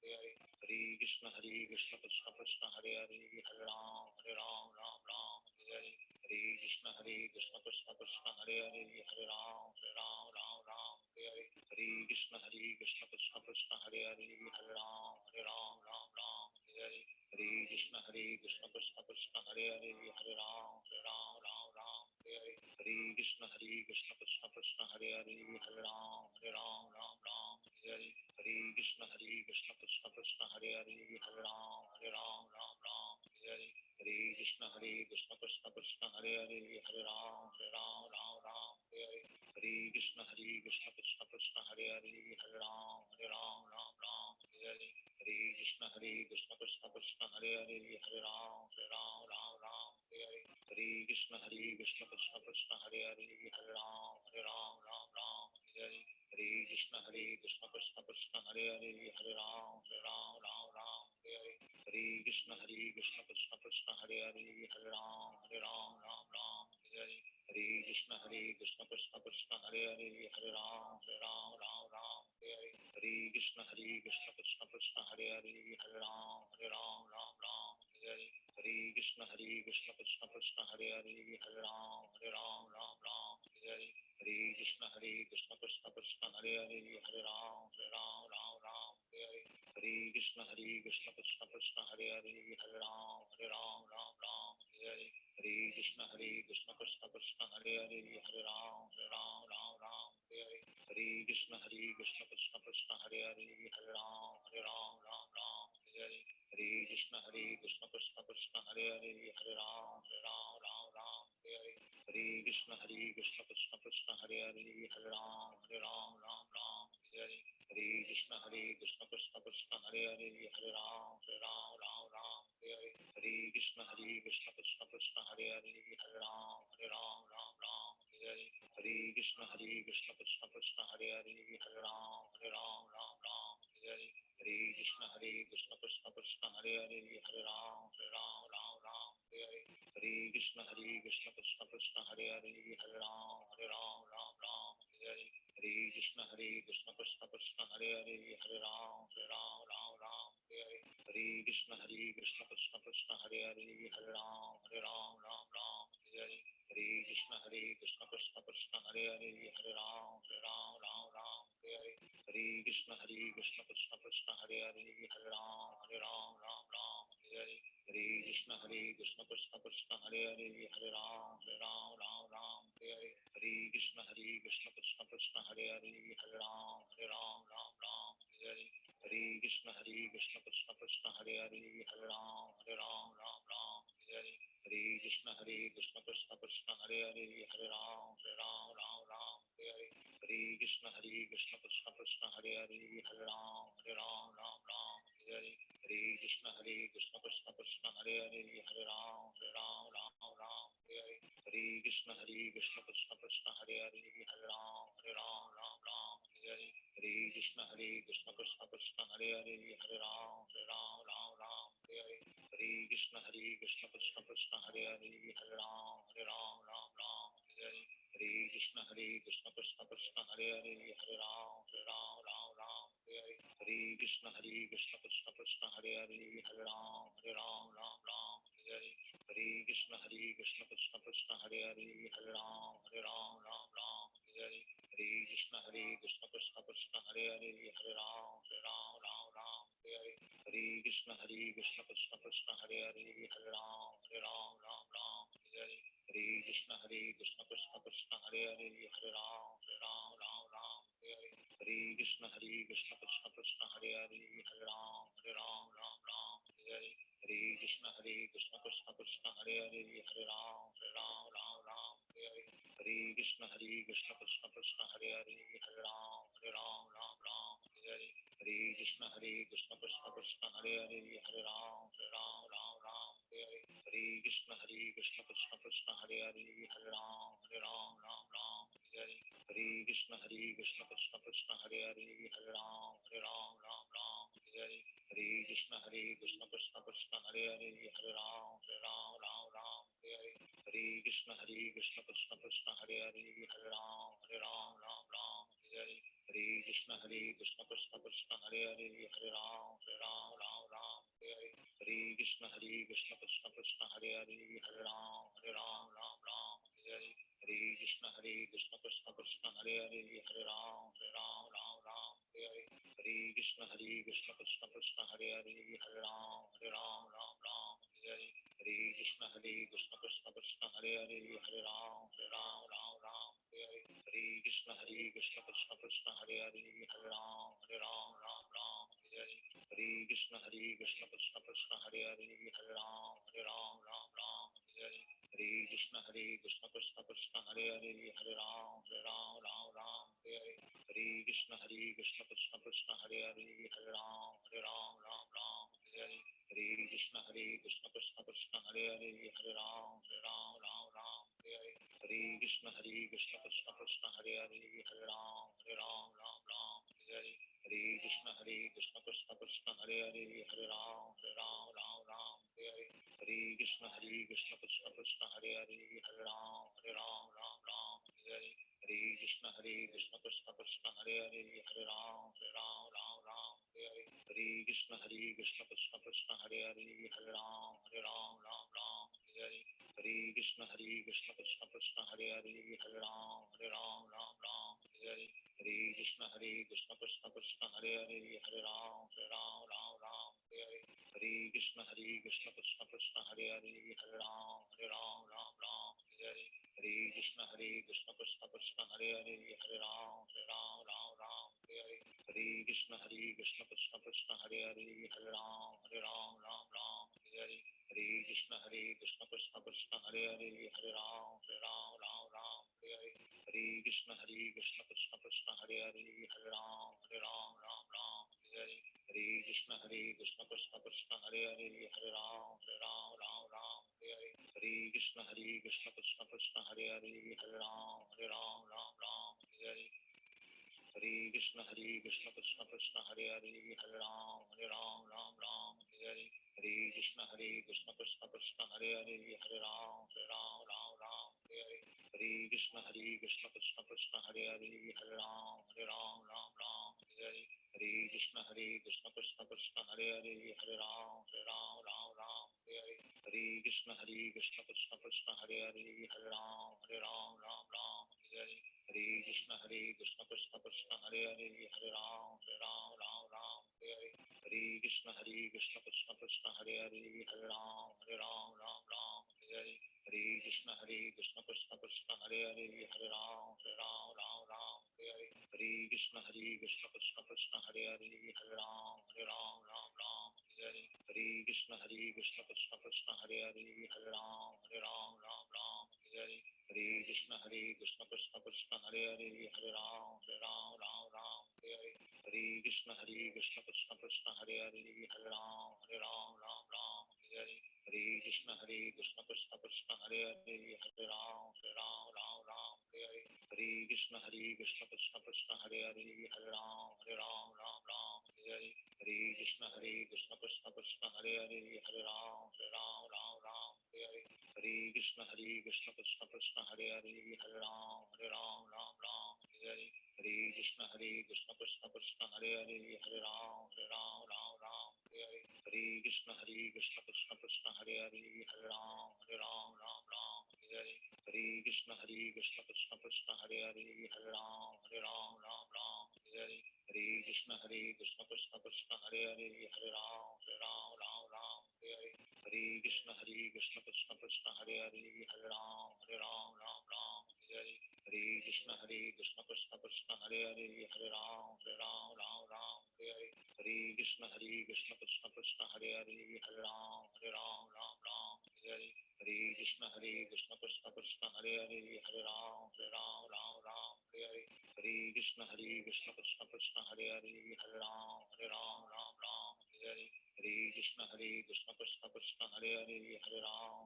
Hare Hare Krishna Hare Krishna Krishna Krishna Hare Hare Hare Ram Hare Ram Ram Ram Hare Hare Hare Krishna Hare Krishna Krishna Krishna Hare Hare Hare Ram Hare Ram Ram Ram Hare Hare Hare Krishna Hare Krishna Krishna Krishna Hare Hare Hare Ram Hare Ram Ram Ram Hare Hare Hare Krishna Hare Krishna Krishna Krishna Hare Hare Hare Ram Hare Ram Ram Ram Hare Hare Hare Krishna Hare Krishna Krishna Krishna Hare Hare Hare Ram Hare Ram Ram Ram Hare Hare Hare Krishna Hare Krishna Krishna Krishna Hare Hare Hare Ram Hare Ram Ram Ram Hare Hare Hare Krishna Hare Krishna Krishna Krishna Hare Hare Hare Ram Hare Ram Ram Ram Hare Hare Hare Krishna Hare Krishna Krishna Krishna Hare Hare Hare Ram Hare Ram Ram Ram Hare Hare Hare Krishna Hare Krishna Krishna Krishna Hare Hare Hare Ram Hare Ram Ram Ram Hare Hare Hare Krishna Hare Krishna Krishna Krishna Hare Hare Hare Ram Hare Ram Ram Ram Hare Hare Hare Krishna Hare Krishna Krishna Krishna Hare Hare Hare Ram Hare Ram Ram Ram Hare Hare Hare Krishna Hare Krishna Krishna Krishna Hare Hare Hare Ram Hare Ram Ram Ram Hare Hare Hare Krishna Hare Krishna Krishna Krishna Hare Hare Hare Ram Hare Ram Ram Ram Hare Hare Hare Krishna Hare Krishna Krishna Krishna Hare Hare Hare Ram Hare Ram Ram Ram Hare Hare Hare Krishna Hare Krishna Krishna Krishna Hare Hare Hare Ram Hare Ram Ram Ram Hare Hare Hare Krishna Hare Krishna Krishna Krishna Hare Hare Hare Ram Hare Ram Ram Ram Hare Hare Hare Krishna Hare Krishna Krishna Krishna Hare Hare Hare Ram Hare Ram Ram Ram Hare Hare Hare Krishna Hare Krishna Krishna Krishna Hare Hare Hare Ram Hare Ram Ram Ram Hare Hare Hare Krishna Hare Krishna Krishna Krishna Hare Hare Hare Ram Hare Ram Ram Ram Hare Hare Hare Krishna Hare Krishna Krishna Krishna Hare Hare Hare Ram Hare Ram Ram Ram Hare Hare Hare Krishna Hare Krishna Krishna Krishna Hare Hare Hare Ram Hare Ram Ram Ram Hare Hare Hare Krishna Hare Krishna Krishna Krishna Hare Hare Hare Ram Hare Ram Ram Ram Hare Hare Hare Krishna Hare Krishna Krishna Krishna Hare Hare Hare Ram Hare Ram Ram Ram Hare Hare Hare Krishna Hare Krishna Krishna Krishna Hare Hare Hare Ram Hare Ram Ram Ram Hare Hare Hare Krishna Hare Krishna Krishna Krishna Hare Hare Hare Ram Hare Ram Ram Ram Hare Hare Hare Krishna Hare Krishna Krishna Krishna Hare Hare Hare Ram Hare Ram Ram Ram Hare Hare Hare Krishna Hare Krishna Krishna Krishna Hare Hare Hare Ram Hare Ram Ram Ram Hare Hare Hare Krishna Hare Krishna Krishna Krishna Hare Hare Hare Ram Hare Ram Ram Ram Hare Hare Hare Krishna Hare Krishna Krishna Krishna Hare Hare Hare Ram Hare Ram Ram Ram Hare Hare Hare. Hare Krishna, Hare Krishna, Krishna Krishna, Hare Hare, Hare Ram, Hare Ram, Ram Ram, Hare Hare. Hare Krishna, Hare Krishna, Krishna Krishna, Hare Hare, Hare Ram, Hare Ram, Ram Ram, Hare Hare. Hare Krishna, Hare Krishna, Krishna Krishna, Hare Hare, Hare Ram, Hare Ram, Ram Ram, Hare Hare. Hare Krishna, Hare Krishna, Krishna Krishna, Hare Hare, Hare Ram, Hare Ram, Ram Ram, Hare Hare. Hare Krishna, Hare Krishna, Krishna Krishna, Hare Hare, Hare Ram, Hare Ram, Ram Ram, Hare Hare. Hare Krishna, Hare Krishna, Krishna Krishna, Hare Hare, Hare Ram, Hare Ram, Ram Ram, Hare Hare. Hare Krishna, Hare Krishna, Krishna Krishna, Hare Hare, Hare Ram, Hare Ram, Ram Ram, Hare Hare. Hare Krishna, Hare Krishna, Krishna Krishna, Hare Hare, Hare Ram, Hare Ram, Ram Ram, Hare Hare. Hare Krishna, Hare Krishna, Krishna Krishna, Hare Hare, Hare Ram, Hare Ram, Ram Ram, Hare Hare. Hare Krishna, Hare Krishna, Krishna Krishna, Hare Hare, Hare Ram, Hare Ram, Ram Ram, Hare Hare. Hare Krishna, Hare Krishna, Krishna Krishna, Hare Hare, Hare Ram, Hare Ram, Ram Ram, Hare Hare. Hare Krishna, Hare Krishna, Krishna Krishna, Hare Hare, Hare Ram, Hare Ram, Ram Ram, Hare Hare. Hare Krishna, Hare Krishna, Krishna Krishna, Hare Hare, Hare Ram, Hare Ram, Ram Ram, Hare Hare. Hare Krishna, Hare Krishna, Krishna Krishna, Hare Hare, Hare Ram, Hare Ram, Ram Ram, Hare Hare. Hare Krishna, Hare Krishna, Krishna Krishna, Hare Hare, Hare Ram, Hare Ram, Ram Ram, Hare Hare. Hare Krishna, Hare Krishna, Krishna Krishna, Hare Hare, Hare Ram, Hare Ram, Ram Ram, Hare Hare. Hare Krishna, Hare Krishna, Krishna Krishna, Hare Hare, Hare Ram, Hare Ram, Ram Ram, Hare Hare. Hare Krishna, Hare Krishna, Krishna Krishna, Hare Hare, Hare Ram, Hare Ram, Ram Ram, Hare Hare. Hare Krishna, Hare Krishna, Krishna Krishna, Hare Hare, Hare Ram, Hare Ram, Ram Ram, Hare Hare. Hare Krishna, Hare Krishna, Krishna Krishna, Hare Hare, Hare Ram, Hare Ram, Ram Ram, Hare Hare. Hare Krishna, Hare Krishna, Krishna Krishna, Hare Hare, Hare Ram, Hare Ram, Ram Ram, Hare Hare. Hare Krishna, Hare Krishna, Krishna Krishna, Hare Hare, Hare Ram, Hare Ram, Ram Ram, Hare Hare. Hare Krishna, Hare Krishna, Krishna Krishna, Hare Hare, Hare Ram, Hare Ram, Ram Ram, Hare Hare. Hare Krishna, Hare Krishna, Krishna Krishna, Hare Hare, Hare Ram, Hare Ram, Ram Ram, Hare Hare. Hare Krishna, Hare Krishna, Krishna Krishna, Hare Hare, Hare Ram, Hare Ram, Ram Ram, Hare Hare. Hare Krishna, Hare Krishna, Krishna Krishna, Hare Hare, Hare Ram, Hare Ram, Ram Ram, Hare Hare. Hare Krishna, Hare Krishna, Krishna Krishna, Hare Hare, Hare Ram, Hare Ram, Ram Ram, Hare Hare. Hare Krishna, Hare Krishna, Krishna Krishna, Hare Hare, Hare Ram, Hare Ram, Ram Ram, Hare Hare. Hare Krishna, Hare Krishna, Krishna Krishna, Hare Hare, Hare Ram, Hare Ram, Ram Ram, Hare Hare. Hare Krishna, Hare Krishna, Krishna Krishna, Hare Hare, Hare Ram, Hare Ram, Ram Ram, Hare Hare. Hare Krishna, Hare Krishna, Krishna Krishna, Hare Hare, Hare Ram, Hare Ram, Ram Ram, Hare Hare. Hare Krishna, Hare Krishna, Krishna Krishna, Hare Hare, Hare Ram, Hare Ram, Ram Ram, Hare Hare. Hare Krishna, Hare Krishna, Krishna Krishna, Hare Hare, Hare Ram, Hare Ram, Ram Ram, Hare Hare. Hare Krishna, Hare Krishna, Krishna Krishna, Hare Hare, Hare Ram, Hare Ram, Ram Ram, Hare Hare. Hare Krishna, Hare Krishna, Krishna Krishna, Hare Hare, Hare Ram, Hare Ram, Ram Ram, Hare Hare. Hare Krishna, Hare Krishna, Krishna Krishna, Hare Hare, Hare Ram, Hare Ram, Ram Ram, Hare Hare. Hare Krishna, Hare Krishna, Krishna Krishna, Hare Hare, Hare Ram, Hare Ram, Ram Ram, Hare Hare. Hare Krishna, Hare Krishna, Krishna Krishna, Hare Hare, Hare Ram, Hare Ram, Ram Ram, Hare Hare. Hare Krishna, Hare Krishna, Krishna Krishna, Hare Hare, Hare Ram, Hare Ram, Ram Ram, Hare Hare. Hare Krishna, Hare Krishna, Krishna Krishna, Hare Hare, Hare Ram, Hare Ram, Ram Ram, Hare Hare. Hare Krishna, Hare Krishna, Krishna Krishna, Hare Hare, Hare Ram, Hare Ram, Ram Ram, Hare Hare. Hare Krishna, Hare Krishna, Krishna Krishna, Hare Hare, Hare Ram, Hare Ram, Ram Ram, Hare Hare. Hare Krishna, Hare Krishna, Krishna Krishna, Hare Hare, Hare Ram, Hare Ram, Ram Ram, Hare Hare. Hare Krishna, Hare Krishna, Krishna Krishna, Hare Hare, Hare Ram, Hare Ram, Ram Ram, Hare Hare. Hare Krishna, Hare Krishna, Krishna Krishna, Hare Hare, Hare Ram, Hare Ram, Ram Ram, Hare Hare. Hare Krishna, Hare Krishna, Krishna Krishna, Hare Hare, Hare Ram, Hare Ram, Ram Ram, Hare Hare. Hare Krishna, Hare Krishna, Krishna Krishna, Hare Hare, Hare Ram, Hare Ram, Ram Ram, Hare Hare. Hare Krishna, Hare Krishna, Krishna Krishna, Hare Hare, Hare Ram, Hare Ram, Ram Ram, Hare Hare. Hare Krishna, Hare Krishna, Krishna Krishna, Hare Hare, Hare Ram, Hare Ram, Ram Ram, Hare Hare. Hare Krishna, Hare Krishna, Krishna Krishna, Hare Hare, Hare Ram, Hare Ram, Ram Ram, Hare Hare. Hare Krishna, Hare Krishna, Krishna Krishna, Hare Hare, Hare Ram, Hare Ram, Ram Ram, Hare Hare. Hare Krishna, Hare Krishna, Krishna Krishna, Hare Hare, Hare Ram, Hare Ram, Ram Ram, Hare Hare. Hare Krishna, Hare Krishna, Krishna Krishna, Hare Hare, Hare Ram, Hare Ram, Ram Ram, Hare Hare. Hare Krishna, Hare Krishna, Krishna Krishna, Hare Hare, Hare Ram, Hare Ram, Ram Ram, Hare Hare. Hare Krishna, Hare Krishna, Krishna Krishna, Hare Hare, Hare Ram, Hare Ram, Ram Ram, Hare Hare. Hare Krishna, Hare Krishna, Krishna Krishna, Hare Hare, Hare Ram, Hare Ram, Ram Ram, Hare Hare. Hare Krishna, Hare Krishna, Krishna Krishna, Hare Hare, Hare Ram, Hare Ram, Ram Ram, Hare Hare. Hare Krishna, Hare Krishna, Krishna Krishna, Hare Hare, Hare Ram, Hare Ram, Ram Ram, Hare Hare. Hare Krishna, Hare Krishna, Krishna Krishna, Hare Hare, Hare Ram, Hare Ram, Ram Ram, Hare Hare. Hare Krishna, Hare Krishna, Krishna Krishna, Hare Hare, Hare Ram, Hare Ram, Ram Ram, Hare Hare. Hare Krishna, Hare Krishna, Krishna Krishna, Hare Hare, Hare Ram, Hare Ram, Ram Ram, Hare Hare. Hare Krishna, Hare Krishna, Krishna Krishna, Hare Hare, Hare Ram, Hare Ram, Ram Ram, Hare Hare. Hare Krishna, Hare Krishna, Krishna Krishna, Hare Hare, Hare Ram, Hare Ram, Ram Ram, Hare Hare. Hare Krishna, Hare Krishna, Krishna Krishna, Hare Hare, Hare Ram, Hare Ram, Ram Ram, Hare Hare. Hare Krishna, Hare Krishna, Krishna Krishna, Hare Hare, Hare Ram, Hare Ram, Ram Ram, Hare Hare. Hare Krishna, Hare Krishna, Krishna Krishna, Hare Hare, Hare Ram, Hare Ram, Ram Ram, Hare Hare. Hare Krishna, Hare Krishna, Krishna Krishna, Hare Hare, Hare Ram, Hare Ram, Ram Ram, Hare Hare. Hare Krishna, Hare Krishna, Krishna Krishna, Hare Hare, Hare Ram, Hare Ram, Ram Ram, Hare Hare. Hare Krishna, Hare Krishna, Krishna Krishna, Hare Hare, Hare Ram, Hare Ram, Ram Ram, Hare Hare. Hare Krishna, Hare Krishna, Krishna Krishna, Hare Hare, Hare Ram, Hare Ram, Ram Ram, Hare Hare. Hare Krishna, Hare Krishna, Krishna Krishna, Hare Hare, Hare Ram, Hare Ram, Ram Ram, Hare Hare. Hare Krishna, Hare Krishna, Krishna Krishna, Hare Hare, Hare Ram, Hare Ram, Ram Ram, Hare Hare. Hare Krishna, Hare Krishna, Krishna Krishna, Hare Hare, Hare Ram, Hare Ram, Ram Ram, Hare Hare. Hare Krishna, Hare Krishna, Krishna Krishna, Hare Hare, Hare Ram, Hare Ram, Ram Ram, Hare Hare. Hare Krishna, Hare Krishna, Krishna Krishna, Hare Hare, Hare Ram, Hare Ram, Ram Ram, Hare Hare. Hare Krishna, Hare Krishna, Krishna Krishna, Hare Hare, Hare Ram,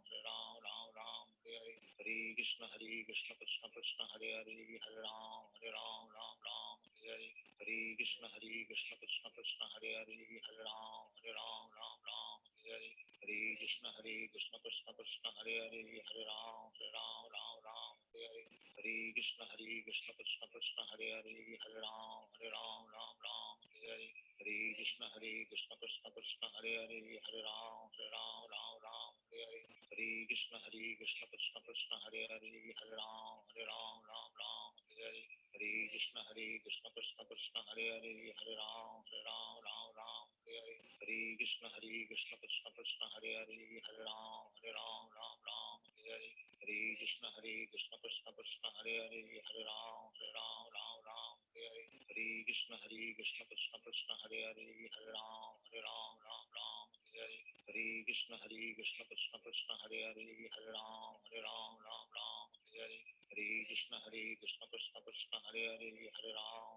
Hare Ram, Ram Ram, Hare Hare. Hare Krishna, Hare Krishna, Krishna Krishna, Hare Hare, Hare Ram, Hare Ram, Ram Ram, Hare Hare. Hare Krishna, Hare Krishna, Krishna Krishna, Hare Hare, Hare Ram, Hare Ram, Ram Ram, Hare Hare. Hare Krishna, Hare Krishna, Krishna Krishna, Hare Hare, Hare Ram, Hare Ram, Ram Ram, Hare Hare. Hare Krishna, Hare Krishna, Krishna Krishna, Hare Hare, Hare Ram, Hare Ram, Ram Ram, Hare Hare. Hare Krishna, Hare Krishna, Krishna Krishna, Hare Hare, Hare Ram, Hare Ram, Ram Ram, Hare Hare. Hare Krishna, Hare Krishna, Krishna Krishna, Hare Hare, Hare Ram, Hare Ram, Ram Ram, Hare Hare. Hare Krishna, Hare Krishna, Krishna Krishna, Hare Hare, Hare Ram, Hare Ram, Ram Ram, Hare Hare. Hare Krishna, Hare Krishna, Krishna Krishna, Hare Hare, Hare Ram, Hare Ram, Ram Ram, Hare Hare. Hare Krishna, Hare Krishna, Krishna Krishna, Hare Hare, Hare Ram, Hare Ram, Ram Ram, Hare Hare. Hare Krishna, Hare Krishna, Krishna Krishna, Hare Hare, Hare Ram, Hare Ram, Ram Ram, Hare Hare. Hare Krishna, Hare Krishna, Krishna Krishna, Hare Hare, Hare Ram, Hare Ram, Ram Ram, Hare Hare. Hare Krishna, Hare Krishna, Krishna Krishna, Hare Hare, Hare Ram, Hare Ram, Ram Ram, Hare Hare. Hare Krishna, Hare Krishna, Krishna Krishna, Hare Hare, Hare Ram,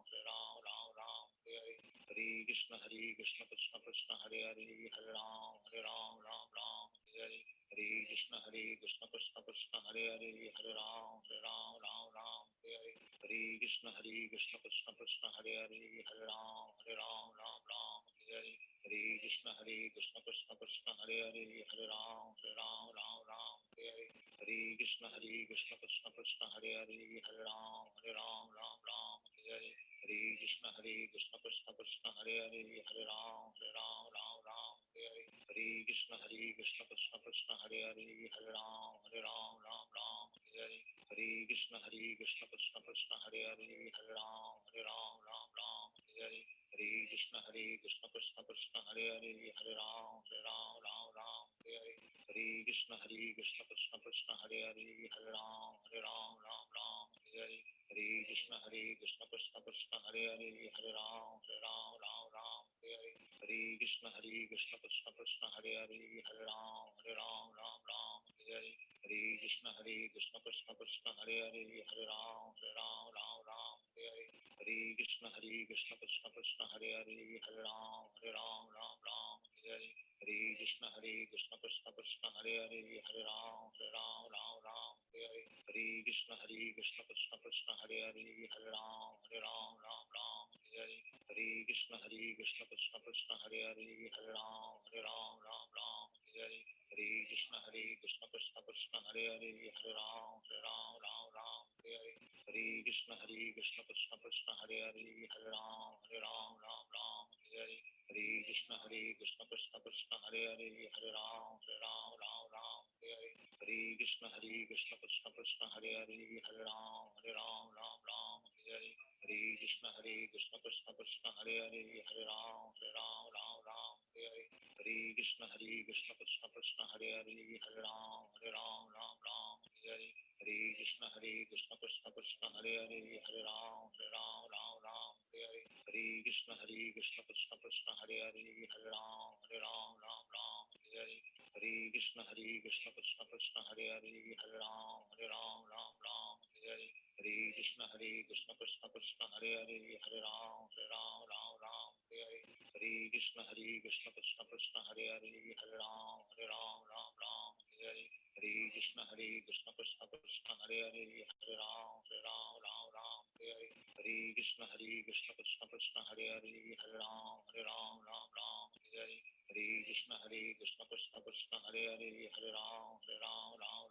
Hare Ram, Ram Ram, Hare Hare. Hare Krishna, Hare Krishna, Krishna Krishna, Hare Hare, Hare Ram, Hare Ram, Ram Ram, Hare Hare. Hare Krishna, Hare Krishna, Krishna Krishna, Hare Hare, Hare Ram, Hare Ram, Ram Ram, Hare Hare. Hare Krishna, Hare Krishna, Krishna Krishna, Hare Hare, Hare Ram, Hare Ram, Ram Ram, Hare Hare. Hare Krishna, Hare Krishna, Krishna Krishna, Hare Hare, Hare Ram, Hare Ram, Ram Ram, Hare Hare. Hare Krishna, Hare Krishna, Krishna Krishna, Hare Hare, Hare Ram, Hare Ram, Ram Ram, Hare Hare. Hare Krishna, Hare Krishna, Krishna Krishna, Hare Hare, Hare Ram, Hare Ram, Ram Ram, Hare Hare. Hare Krishna, Hare Krishna, Krishna Krishna, Hare Hare, Hare Ram, Hare Ram, Ram Ram, Hare Hare. Hare Krishna, Hare Krishna, Krishna Krishna, Hare Hare, Hare Ram, Hare Ram, Ram Ram, Hare Hare. Hare Krishna, Hare Krishna, Krishna Krishna, Hare Hare, Hare Ram, Hare Ram, Ram Ram, Hare Hare. Hare Krishna, Hare Krishna, Krishna Krishna, Hare Hare, Hare Ram, Hare Ram, Ram Ram, Hare Hare. Hare Krishna, Hare Krishna, Krishna Krishna, Hare Hare, Hare Ram, Hare Ram, Ram Ram, Hare Hare Hare Krishna Hare Krishna Krishna Krishna Hare Hare Hare Ram Hare Ram Ram Ram Hare Hare Hare Krishna Hare Krishna Krishna Krishna Hare Hare Hare Ram Hare Ram Ram Ram Hare Hare Hare Krishna Hare Krishna Krishna Krishna Hare Hare Hare Ram Hare Ram Ram Ram Hare Hare Hare Krishna Hare Krishna Krishna Krishna Hare Hare Hare Ram Hare Ram Ram Ram Hare Hare Hare Krishna Hare Krishna Krishna Krishna Hare Hare Hare Ram Hare Ram Ram Ram Hare Hare Hare Krishna Hare Krishna Krishna Krishna Hare Hare Hare Ram Hare Ram Ram Ram Hare Hare Hare Krishna Hare Krishna Krishna Krishna Hare Hare Hare Ram Hare Ram Ram Ram Hare Hare Hare Krishna Hare Krishna Krishna Krishna Hare Hare Hare Ram Hare Ram Ram Ram Hare Hare Hare Krishna Hare Krishna Krishna Krishna Hare Hare Hare Ram Hare Ram Ram Ram Hare Hare Hare Krishna Hare Krishna Krishna Krishna Hare Hare Hare Ram Hare Ram Ram Ram Hare Hare Hare Krishna Hare Krishna Krishna Krishna Hare Hare Hare Ram Hare Ram Ram Ram Hare Hare Hare Krishna Hare Krishna Krishna Krishna Hare Hare Hare Ram Hare Ram Ram Ram Hare Hare Hare Krishna Hare Krishna Krishna Krishna Hare Hare Hare Ram Hare Ram Ram Ram Hare Hare Hare Krishna Hare Krishna Krishna Krishna Hare Hare Hare Ram Hare Ram Ram Ram Hare Hare Hare Krishna Hare Krishna Krishna Krishna Hare Hare Hare Ram Hare Ram Ram Ram Hare Hare Hare Krishna Hare Krishna Krishna Krishna Hare Hare Hare Ram Hare Ram Ram Ram Hare Hare Hare Krishna Hare Krishna Krishna Krishna Hare Hare Hare Ram Hare Ram Ram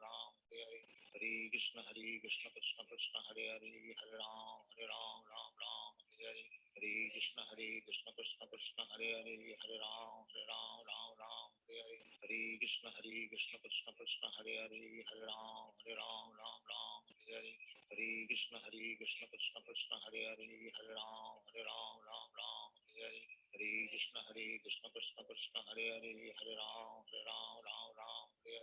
Ram Hare Hare Hare Krishna Hare Krishna Krishna Krishna Hare Hare Hare Ram Hare Ram Ram Ram Hare Hare Hare Krishna Hare Krishna Krishna Krishna Hare Hare Hare Ram Hare Ram Ram Ram Hare Hare Hare Krishna Hare Krishna Krishna Krishna Hare Hare Hare Ram Hare Ram Ram Ram Hare Hare Hare Krishna Hare Krishna Krishna Krishna Hare Hare Hare Ram Hare Ram Ram Ram Hare Hare Hare Krishna Hare Krishna Krishna Krishna Hare Hare Hare Ram Hare Ram Ram Ram Hare Hare Hare Krishna Hare Krishna Krishna Krishna Hare Hare Hare Ram Hare Ram Ram Ram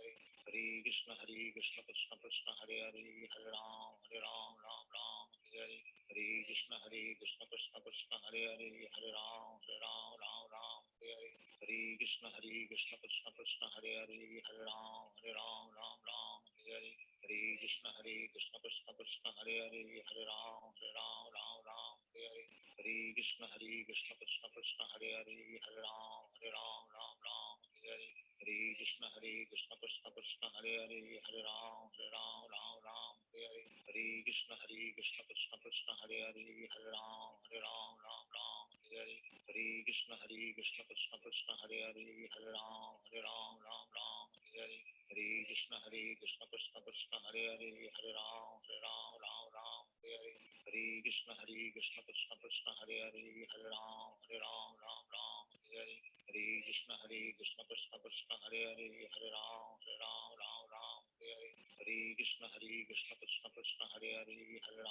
Hare Hare Hare Krishna Hare Krishna Krishna Krishna Hare Hare Hare Ram Hare Ram Ram Ram Hare Hare Hare Krishna Hare Krishna Krishna Krishna Hare Hare Hare Ram Hare Ram Ram Ram Hare Hare Hare Krishna Hare Krishna Krishna Krishna Hare Hare Hare Ram Hare Ram Ram Ram Hare Hare Hare Krishna Hare Krishna Krishna Krishna Hare Hare Hare Ram Hare Ram Ram Ram Hare Hare Hare Krishna Hare Krishna Krishna Krishna Hare Hare Hare Ram Hare Ram Ram Ram Hare Hare Hare Krishna Hare Krishna Krishna Krishna Hare Hare Hare Ram Hare Ram Ram Ram Hare Hare Hare Krishna Hare Krishna Krishna Krishna Hare Hare Hare Ram Hare Ram Ram Ram Hare Hare Hare Krishna Hare Krishna Krishna Krishna Hare Hare Hare Ram Hare Ram Ram Ram Hare Hare Hare Krishna Hare Krishna Krishna Krishna Hare Hare Hare Ram Hare Ram Ram Ram Hare Hare Hare Krishna Hare Krishna Krishna Krishna Hare Hare Hare Ram Hare Ram Ram Ram Hare Hare Hare Krishna Hare Krishna Krishna Krishna Hare Hare Hare Ram Hare Ram Ram Ram Hare Hare Hare Krishna Hare Krishna Krishna Krishna Hare Hare Hare Ram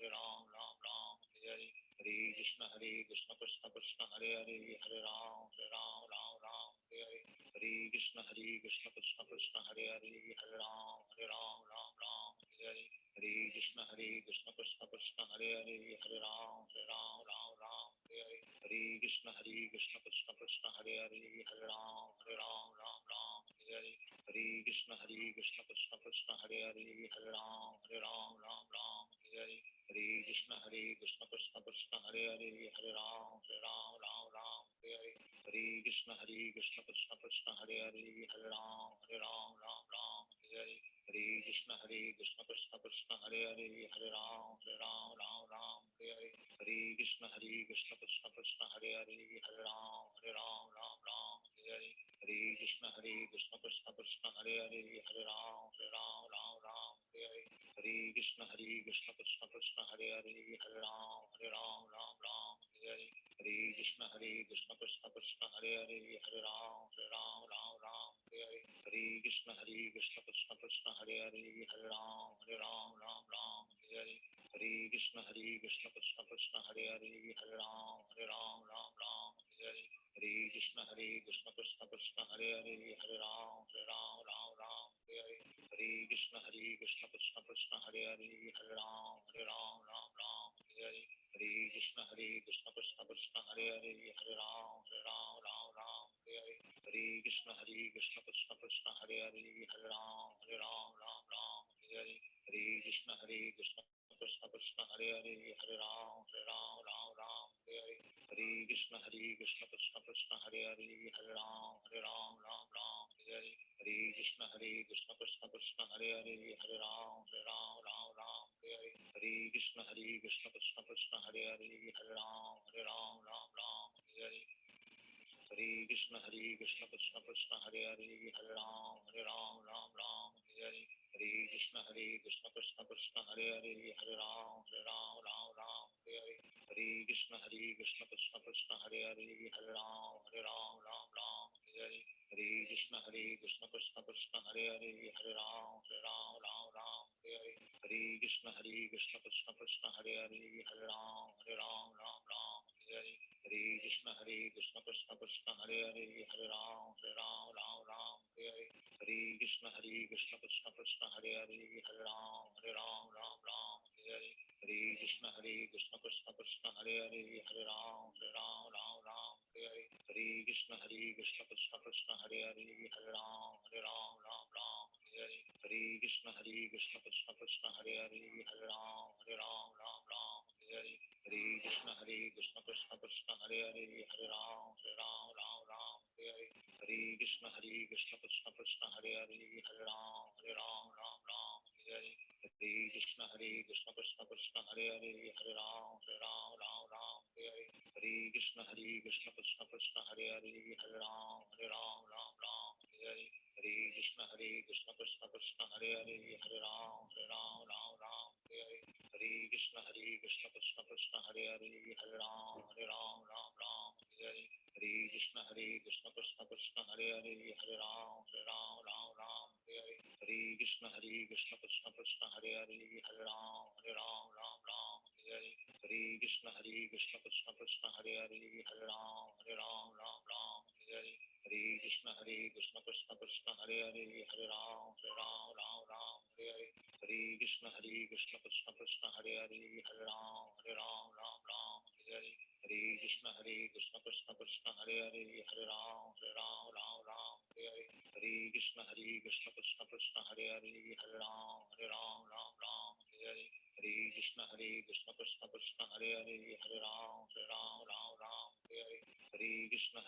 Hare Ram Ram Ram Hare Hare Hare Krishna Hare Krishna Krishna Krishna Hare Hare Hare Ram Hare Ram Ram Ram Hare Hare Hare Krishna Hare Krishna Krishna Krishna Hare Hare Hare Ram Hare Ram Ram Ram Hare Hare Hare Krishna Hare Krishna Krishna Krishna Hare Hare Hare Ram Hare Ram Ram Ram Hare Hare Hare Krishna Hare Krishna Krishna Krishna Hare Hare Hare Ram Hare Ram Ram Ram Hare Hare Hare Krishna Hare Krishna Krishna Krishna Hare Hare Hare Ram Hare Ram Ram Ram Hare Hare Hare Krishna Hare Krishna Krishna Krishna Hare Hare Hare Ram Hare Ram Ram Ram Hare Hare Hare Krishna Hare Krishna Krishna Krishna Hare Hare Hare Ram Hare Ram Ram Ram Hare Hare Hare Krishna Hare Krishna Krishna Krishna Hare Hare Hare Ram Hare Ram Ram Ram Hare Hare Hare Krishna Hare Krishna Krishna Krishna Hare Hare Hare Ram Hare Ram Ram Ram Hare Hare Hare Krishna Hare Krishna Krishna Krishna Hare Hare Hare Ram Hare Ram Ram Ram Hare Hare Hare Krishna Hare Krishna Krishna Krishna Hare Hare Hare Ram Hare Ram Ram Ram Hare Hare Hare Krishna Hare Krishna Krishna Krishna Hare Hare Hare Ram Hare Ram Ram Ram Hare Hare Hare Krishna Hare Krishna Krishna Krishna Hare Hare Hare Ram Hare Ram Ram Ram Hare Hare Hare Krishna Hare Krishna Krishna Krishna Hare Hare Hare Ram Hare Ram Ram Ram Hare Hare Hare Krishna Hare Krishna Krishna Krishna Hare Hare Hare Ram Hare Ram Ram Ram Hare Hare Hare Krishna Hare Krishna Krishna Krishna Hare Hare Hare Ram Hare Ram Ram Ram Hare Hare Hare Krishna Hare Krishna Krishna Krishna Hare Hare Hare Ram Hare Ram Ram Ram Hare Hare Hare Krishna Hare Krishna Krishna Krishna Hare Hare Hare Ram Hare Ram Ram Ram Hare Hare Hare. Hare Krishna Hare Krishna Krishna Krishna Hare Hare, Hare Ram Hare Ram Ram Ram Hare Hare. Hare Krishna Hare Krishna Krishna Krishna Hare Hare, Hare Ram Hare Ram Ram Ram Hare Hare. Hare Krishna Hare Krishna Krishna Krishna Hare Hare, Hare Ram Hare Ram Ram Ram Hare Hare. Hare Krishna Hare Krishna Krishna Krishna Hare Hare, Hare Ram Hare Ram Ram Ram Hare Hare. Hare Krishna Hare Krishna Krishna Krishna Hare Hare, Hare Ram Hare Ram Ram Ram Hare Hare. Hare Krishna Hare Krishna Krishna Krishna Hare Hare, Hare Ram Hare Ram Ram Ram Hare Hare. Hare Krishna Hare Krishna Krishna Krishna Hare Hare, Hare Ram Hare Ram Ram Ram Hare Hare. Hare Krishna Hare Krishna Krishna Krishna Hare Hare, Hare Ram Hare Ram Ram Ram Hare Hare. Hare Krishna Hare Krishna Krishna Krishna Hare Hare, Hare Ram Hare Ram Ram Ram Hare Hare. Hare Krishna Hare Krishna Krishna Krishna Hare Hare, Hare Ram Hare Ram Ram Ram Hare Hare. Hare Krishna Hare Krishna Krishna Krishna Hare Hare, Hare Ram Hare Ram Ram Ram Hare Hare. Hare Krishna Hare Krishna Krishna Krishna Hare Hare, Hare Ram Hare Ram Ram Ram Hare Hare. Hare Krishna Hare Krishna Krishna Krishna Hare Hare, Hare Ram Hare Ram Ram Ram Hare Hare. Hare Krishna Hare Krishna Krishna Krishna Hare Hare, Hare Ram Hare Ram Ram Ram Hare Hare. Hare Krishna Hare Krishna Krishna Krishna Hare Hare, Hare Ram Hare Ram Ram Ram Hare Hare. Hare Krishna Hare Krishna Krishna Krishna Hare Hare, Hare Ram Hare Ram Ram Ram Hare Hare. Hare Krishna Hare Krishna Krishna Krishna Hare Hare, Hare Ram Hare Ram Ram Ram Hare Hare. Hare Krishna Hare Krishna Krishna Krishna Hare Hare, Hare Ram Hare Ram Ram Ram Hare Hare. Hare Krishna Hare Krishna Krishna Krishna Hare Hare, Hare Ram Hare Ram Ram Ram Hare Hare. Hare Krishna Hare Krishna Krishna Krishna Hare Hare, Hare Ram Hare Ram Ram Ram Hare Hare. Hare Krishna Hare Krishna Krishna Krishna Hare Hare, Hare Ram Hare Ram Ram Ram Hare Hare. Hare Krishna Hare Krishna Krishna Krishna Hare Hare, Hare Ram Hare Ram Ram Ram Hare Hare. Hare Krishna Hare Krishna Krishna Krishna Hare Hare, Hare Ram Hare Ram Ram Ram Hare Hare. Hare Krishna Hare Krishna Krishna Krishna Hare Hare, Hare Ram Hare Ram Ram Ram Hare Hare. Hare Krishna Hare Krishna Krishna Krishna Hare Hare, Hare Ram Hare Ram Ram Ram Hare Hare. Hare Krishna Hare Krishna Krishna Krishna Hare Hare, Hare Ram Hare Ram Ram Ram Hare Hare. Hare Krishna Hare Krishna Krishna Krishna Hare Hare, Hare Ram Hare Ram Ram Ram Hare Hare. Hare Krishna Hare Krishna Krishna Krishna Hare Hare, Hare Ram Hare Ram Ram Ram Hare Hare. Hare Krishna Hare Krishna Krishna Krishna Hare Hare, Hare Ram Hare Ram Ram Ram Hare Hare. Hare Krishna Hare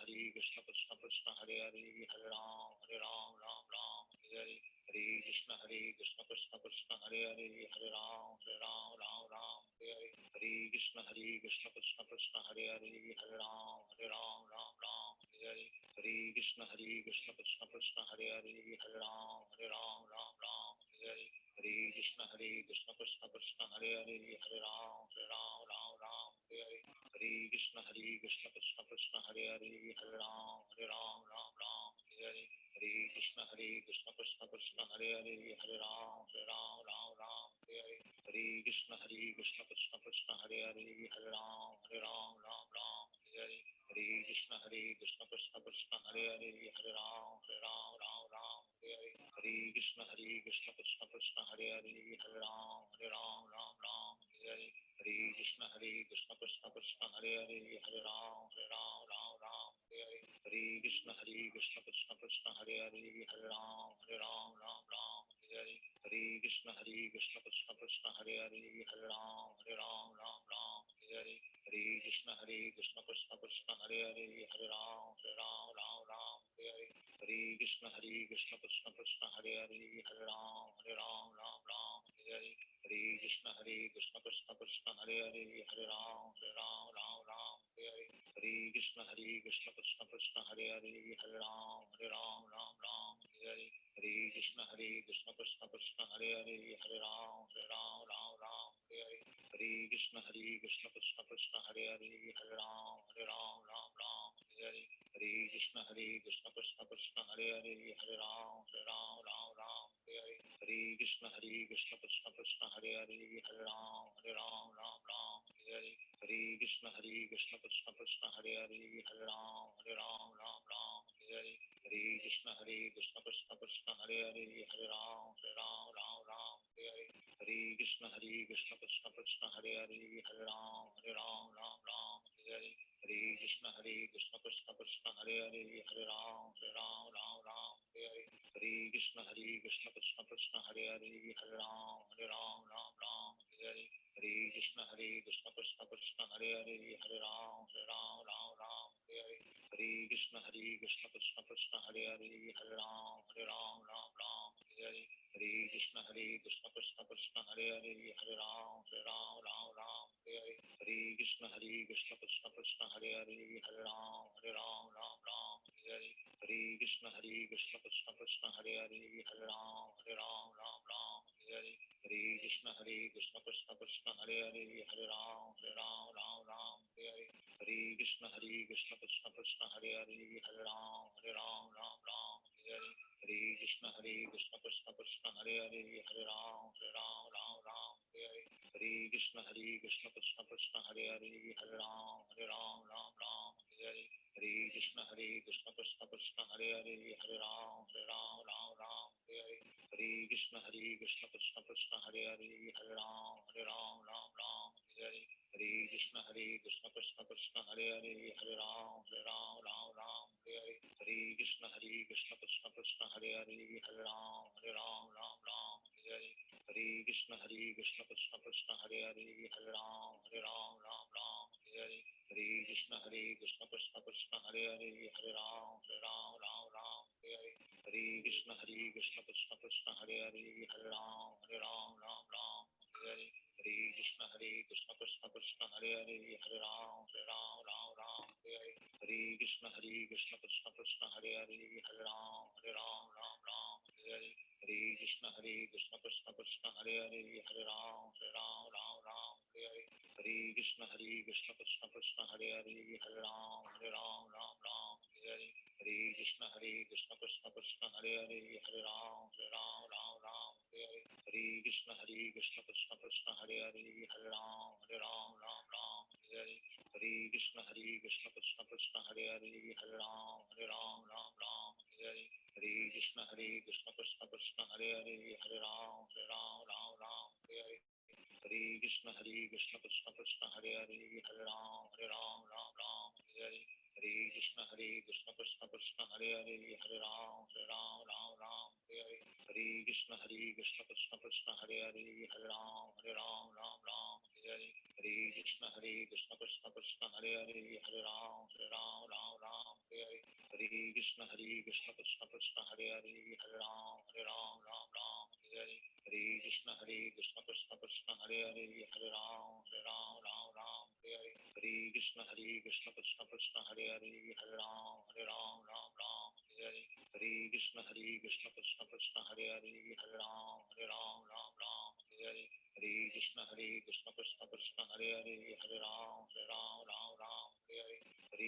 Krishna Krishna Krishna Hare Hare, Hare Ram Hare Ram Ram Ram Hare Hare. Hare Krishna Hare Krishna Krishna Krishna Hare Hare, Hare Ram Hare Ram Ram Ram Hare Hare. Hare Krishna Hare Krishna Krishna Krishna Hare Hare, Hare Ram Hare Ram Ram Ram Hare Hare. Hare Krishna Hare Krishna Krishna Krishna Hare Hare, Hare Ram Hare Ram Ram Ram Hare Hare. Hare Krishna Hare Krishna Krishna Krishna Hare Hare, Hare Ram Hare Ram Ram Ram Hare Hare. Hare Krishna Hare Krishna Krishna Krishna Hare Hare, Hare Ram Hare Ram Ram Ram Hare Hare. Hare Krishna Hare Krishna Krishna Krishna Hare Hare, Hare Ram Hare Ram Ram Ram Hare Hare. Hare Krishna Hare Krishna Krishna Krishna Hare Hare, Hare Ram Hare Ram Ram Ram Hare Hare. Hare Krishna Hare Krishna Krishna Krishna Hare Hare, Hare Ram Hare Ram Ram Ram Hare Hare. Hare Krishna Hare Krishna Krishna Krishna Hare Hare, Hare Ram Hare Ram Ram Ram Hare Hare. Hare Krishna Hare Krishna Krishna Krishna Hare Hare, Hare Ram Hare Ram Ram Ram Hare Hare. Hare Krishna Hare Krishna Krishna Krishna Hare Hare, Hare Ram Hare Ram Ram Ram Hare Hare. Hare Krishna Hare Krishna Krishna Krishna Hare Hare, Hare Ram Hare Ram Ram Ram Hare Hare. Hare Krishna Hare Krishna Krishna Krishna Hare Hare, Hare Ram Hare Ram Ram Ram Hare Hare. Hare Krishna Hare Krishna Krishna Krishna Hare Hare, Hare Ram Hare Ram Ram Ram Hare Hare. Hare Krishna Hare Krishna Krishna Krishna Hare Hare, Hare Ram Hare Ram Ram Ram Hare Hare. Hare Krishna Hare Krishna Krishna Krishna Hare Hare, Hare Ram Hare Ram Ram Ram Hare Hare. Hare Krishna Hare Krishna Krishna Krishna Hare Hare, Hare Ram Hare Ram Ram Ram Hare Hare. Hare Krishna Hare Krishna Krishna Krishna Hare Hare, Hare Ram Hare Ram Ram Ram Hare Hare. Hare Krishna Hare Krishna Krishna Krishna Hare Hare, Hare Ram Hare Ram Ram Ram Hare Hare. Hare Krishna Hare Krishna Krishna Krishna Hare Hare, Hare Ram Hare Ram Ram Ram Hare Hare. Hare Krishna Hare Krishna Krishna Krishna Hare Hare, Hare Ram Hare Ram Ram Ram Hare Hare Hare. Hare Krishna Hare Krishna Krishna Krishna Hare Hare, Hare Ram Hare Ram Ram Ram Hare Hare. Hare Krishna Hare Krishna Krishna Krishna Hare Hare, Hare Ram Hare Ram Ram Ram Hare Hare. Hare Krishna Hare Krishna Krishna Krishna Hare Hare, Hare Ram Hare Ram Ram Ram Hare Hare. Hare Krishna Hare Krishna Krishna Krishna Hare Hare, Hare Ram Hare Ram Ram Ram Hare Hare. Hare Krishna Hare Krishna Krishna Krishna Hare Hare, Hare Ram Hare Ram Ram Ram Hare Hare. Hare Krishna Hare Krishna Krishna Krishna Hare Hare, Hare Ram Hare Ram Ram Ram Hare Hare. Hare Krishna Hare Krishna Krishna Krishna Hare Hare, Hare Ram Hare Ram Ram Ram Hare Hare. Hare Krishna Hare Krishna Krishna Krishna Hare Hare, Hare Ram Hare Ram Ram Ram Hare Hare. Hare Krishna Hare Krishna Krishna Krishna Hare Hare, Hare Ram Hare Ram Ram Ram Hare Hare. Hare Krishna Hare Krishna Krishna Krishna Hare Hare, Hare Ram Hare Ram Ram Ram Hare Hare. Hare Krishna Hare Krishna Krishna Krishna Hare Hare, Hare Ram Hare Ram Ram Ram Hare Hare. Hare Krishna Hare Krishna Krishna Krishna Hare Hare, Hare Ram Hare Ram Ram Ram Hare Hare. Hare Krishna Hare Krishna Krishna Krishna Hare Hare, Hare Ram Hare Ram Ram Ram Hare Hare. Hare Krishna Hare Krishna Krishna Krishna Hare Hare, Hare Ram Hare Ram Ram Ram Hare Hare. Hare Krishna Hare Krishna Krishna Krishna Hare Hare, Hare Ram Hare Ram Ram Ram Hare Hare. Hare Krishna Hare Krishna Krishna Krishna Hare Hare, Hare Ram Hare Ram Ram Ram Hare Hare. Hare Krishna Hare Krishna Krishna Krishna Hare Hare, Hare Ram Hare Ram Ram Ram Hare Hare. Hare Krishna Hare Krishna Krishna Krishna Hare Hare, Hare Ram Hare Ram Ram Ram Hare Hare. Hare Krishna Hare Krishna Krishna Krishna Hare Hare, Hare Ram Hare Ram Ram Ram Hare Hare. Hare Krishna Hare Krishna Krishna Krishna Hare Hare, Hare Ram Hare Ram Ram Ram Hare Hare. Hare Krishna Hare Krishna Krishna Krishna Hare Hare, Hare Ram Hare Ram Ram Ram Hare Hare. Hare Krishna Hare Krishna Krishna Krishna Hare Hare, Hare Ram Hare Ram Ram Ram Hare Hare. Hare Krishna Hare Krishna Krishna Krishna Hare Hare, Hare Ram Hare Ram Ram Ram Hare Hare. Hare Krishna Hare Krishna Krishna Krishna Hare Hare, Hare Ram Hare Ram Ram Ram Hare Hare. Hare Krishna Hare Krishna Krishna Krishna Hare Hare, Hare Ram Hare Ram Ram Ram Hare Hare. Hare Krishna Hare Krishna Krishna Krishna Hare Hare, Hare Ram Hare Ram Ram Ram Hare Hare. Hare Krishna Hare Krishna Krishna Krishna Hare Hare, Hare Ram Hare Ram Ram Ram Hare Hare. Hare Krishna Hare Krishna Krishna Krishna Hare Hare, Hare Ram Hare Ram Ram Ram Hare Hare. Hare Krishna Hare Krishna Krishna Krishna Hare Hare, Hare Ram Hare Ram Ram Ram Hare Hare. Hare Krishna Hare Krishna Krishna Krishna Hare Hare, Hare Ram Hare Ram Ram Ram Hare Hare. Hare Krishna Hare Krishna Krishna Krishna Hare Hare, Hare Ram Hare Ram Ram Ram Hare Hare. Hare Krishna Hare Krishna Krishna Krishna Hare Hare, Hare Ram Hare Ram Ram Ram Hare Hare. Hare Krishna Hare Krishna Krishna Krishna Hare Hare, Hare Ram Hare Ram Ram Ram Hare Hare. Hare Krishna Hare Krishna Krishna Krishna Hare Hare, Hare Ram Hare Ram Ram Ram Hare Hare. Hare Krishna Hare Krishna Krishna Krishna Hare Hare, Hare Ram Hare Ram Ram Ram Hare Hare. Hare Krishna Hare Krishna Krishna Krishna Hare Hare, Hare Ram Hare Ram Ram Ram Hare Hare. Hare Krishna Hare Krishna Krishna Krishna Hare Hare, Hare Ram Hare Ram Ram Ram Hare Hare. Hare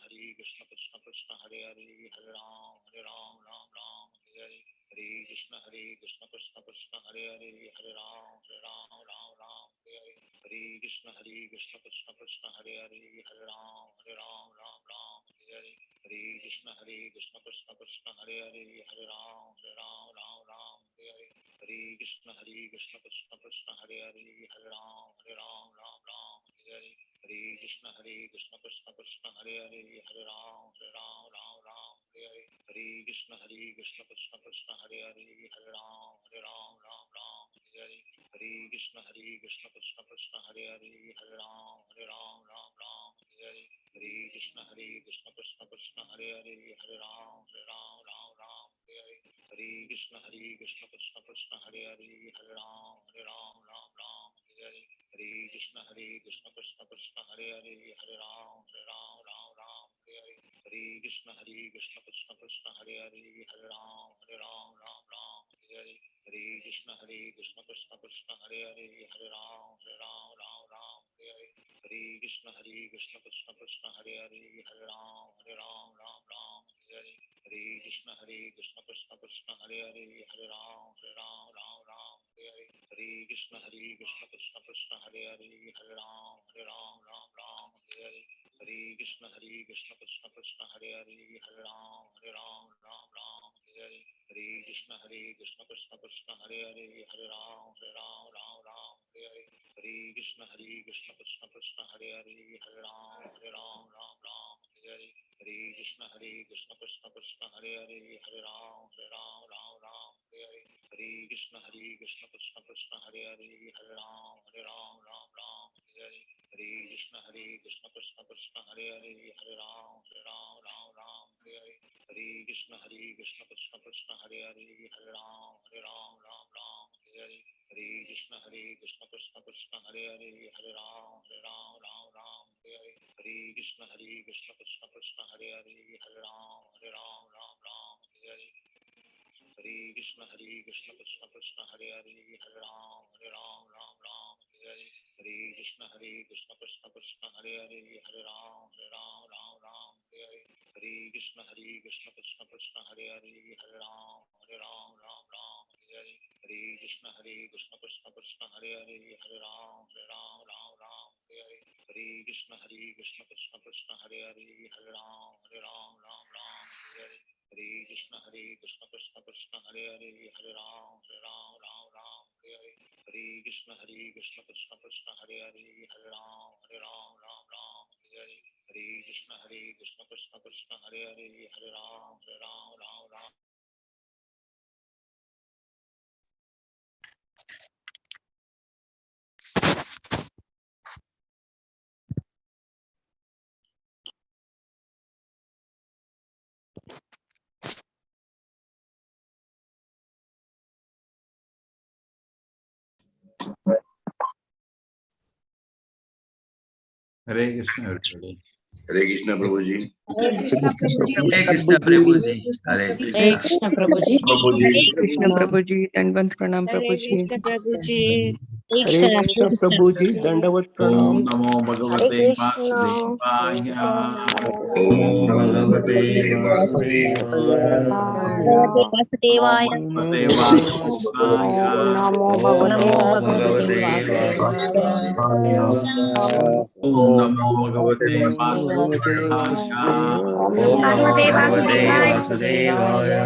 Krishna Hare Krishna Krishna Krishna Hare Hare, Hare Ram Hare Ram Ram Ram Hare Hare. Hare Krishna Hare Krishna Krishna Krishna Hare Hare, Hare Ram Hare Ram Ram Ram Hare Hare. Hare Krishna Hare Krishna Krishna Krishna Hare Hare, Hare Ram Hare Ram Ram Ram Hare Hare. Hare Krishna Hare Krishna Krishna Krishna Hare Hare, Hare Ram Hare Ram Ram Ram Hare Hare. Hare Krishna Hare Krishna Krishna Krishna Hare Hare, Hare Ram Hare Ram Ram Ram Hare Hare. Hare Krishna Hare Krishna Krishna Krishna Hare Hare, Hare Ram Hare Ram Ram Ram Hare Hare. Hare Krishna Hare Krishna Krishna Krishna Hare Hare, Hare Ram Hare Ram Ram Ram Hare Hare. Hare Krishna Hare Krishna Krishna Krishna Hare Hare, Hare Ram Hare Ram Ram Ram Hare Hare. Hare Krishna Hare Krishna Krishna Krishna Hare Hare, Hare Ram Hare Ram Ram Ram Hare Hare. Hare Krishna Hare Krishna Krishna Krishna Hare Hare, Hare Ram Hare Ram Ram Ram Hare Hare. Hare Krishna Hare Krishna Krishna Krishna Hare Hare, Hare Ram Hare Ram Ram Ram Hare Hare. Hare Krishna Hare Krishna Krishna Krishna Hare Hare, Hare Ram Hare Ram Ram Ram Hare Hare. Hare Krishna Hare Krishna Krishna Krishna Hare Hare, Hare Ram Hare Ram Ram Ram Hare Hare. Hare Krishna Hare Krishna Krishna Krishna Hare Hare, Hare Ram Hare Ram Ram Ram Hare Hare. Hare Krishna Hare Krishna Krishna Krishna Hare Hare, Hare Ram Hare Ram Ram Ram Hare Hare. Hare Krishna Hare Krishna Krishna Krishna Hare Hare, Hare Ram Hare Ram Ram Ram Hare Hare Hare. Hare Krishna, Hare Krishna, Krishna Krishna, Hare Hare, Hare Ram, Hare Ram, Ram Ram, Hare Hare. Hare Krishna, Hare Krishna, Krishna Krishna, Hare Hare, Hare Ram, Hare Ram, Ram Ram, Hare Hare. Hare Krishna, Hare Krishna, Krishna Krishna, Hare Hare, Hare Ram, Hare Ram, Ram Ram, Hare Hare. Hare Krishna, Hare Krishna, Krishna Krishna, Hare Hare, Hare Ram, Hare Ram, Ram Ram, Hare Hare. Hare Krishna, Hare Krishna, Krishna Krishna, Hare Hare, Hare Ram, Hare Ram, Ram Ram, Hare Hare. Hare Krishna, Hare Krishna, Krishna Krishna, Hare Hare, Hare Ram, Hare Ram, Ram Ram, Hare Hare. Hare Krishna, Hare Krishna, Krishna Krishna, Hare Hare, Hare Ram, Hare Ram, Ram Ram, Hare Hare. Hare Krishna, Hare Krishna, Krishna Krishna, Hare Hare, Hare Ram, Hare Ram, Ram Ram, Hare Hare. Hare Krishna, Hare Krishna, Krishna Krishna, Hare Hare, Hare Ram, Hare Ram, Ram Ram, Hare Hare. Hare Krishna, Hare Krishna, Krishna Krishna, Hare Hare, Hare Ram, Hare Ram, Ram Ram, Hare Hare. Hare Krishna, Hare Krishna, Krishna Krishna, Hare Hare, Hare Ram, Hare Ram, Ram Ram, Hare Hare. Hare Krishna, Hare Krishna, Krishna Krishna, Hare Hare, Hare Ram, Hare Ram, Ram Ram, Hare Hare. Hare Krishna, Hare Krishna, Krishna Krishna, Hare Hare, Hare Ram, Hare Ram, Ram Ram, Hare Hare. Hare Krishna, Hare Krishna, Krishna Krishna, Hare Hare, Hare Ram, Hare Ram, Ram Ram, Hare Hare. Hare Krishna, Hare Krishna, Krishna Krishna, Hare Hare, Hare Ram, Hare Ram, Ram Ram. Hare Krishna, everybody. Hare Krishna, Prabhuji. Hare Krishna Prabhuji. Hare Krishna Prabhuji. Hare Hare Krishna. Krishna Prabhuji. Prabhuji. Krishna Prabhuji, Dandvat Pranam Hare Prabhuji. Krishna Prabhuji. Hare Hare Krishna Krishna Prabhuji, Dandavat Om Pranam. Namo Hare Bhagavate Krishna. Vasudevaya. Om Namo Bhagavate Vasudevaya. Bhagavate Vasudevaya. Bhagavate Vasudevaya. Namo Om Bhagavate Namo Bhagavate Bhagavate Vasudevaya. Om Namo Bhagavate Vasudevaya. Om Namo Bhagavate Bhagavate Vasudevaya. Vasudevaya.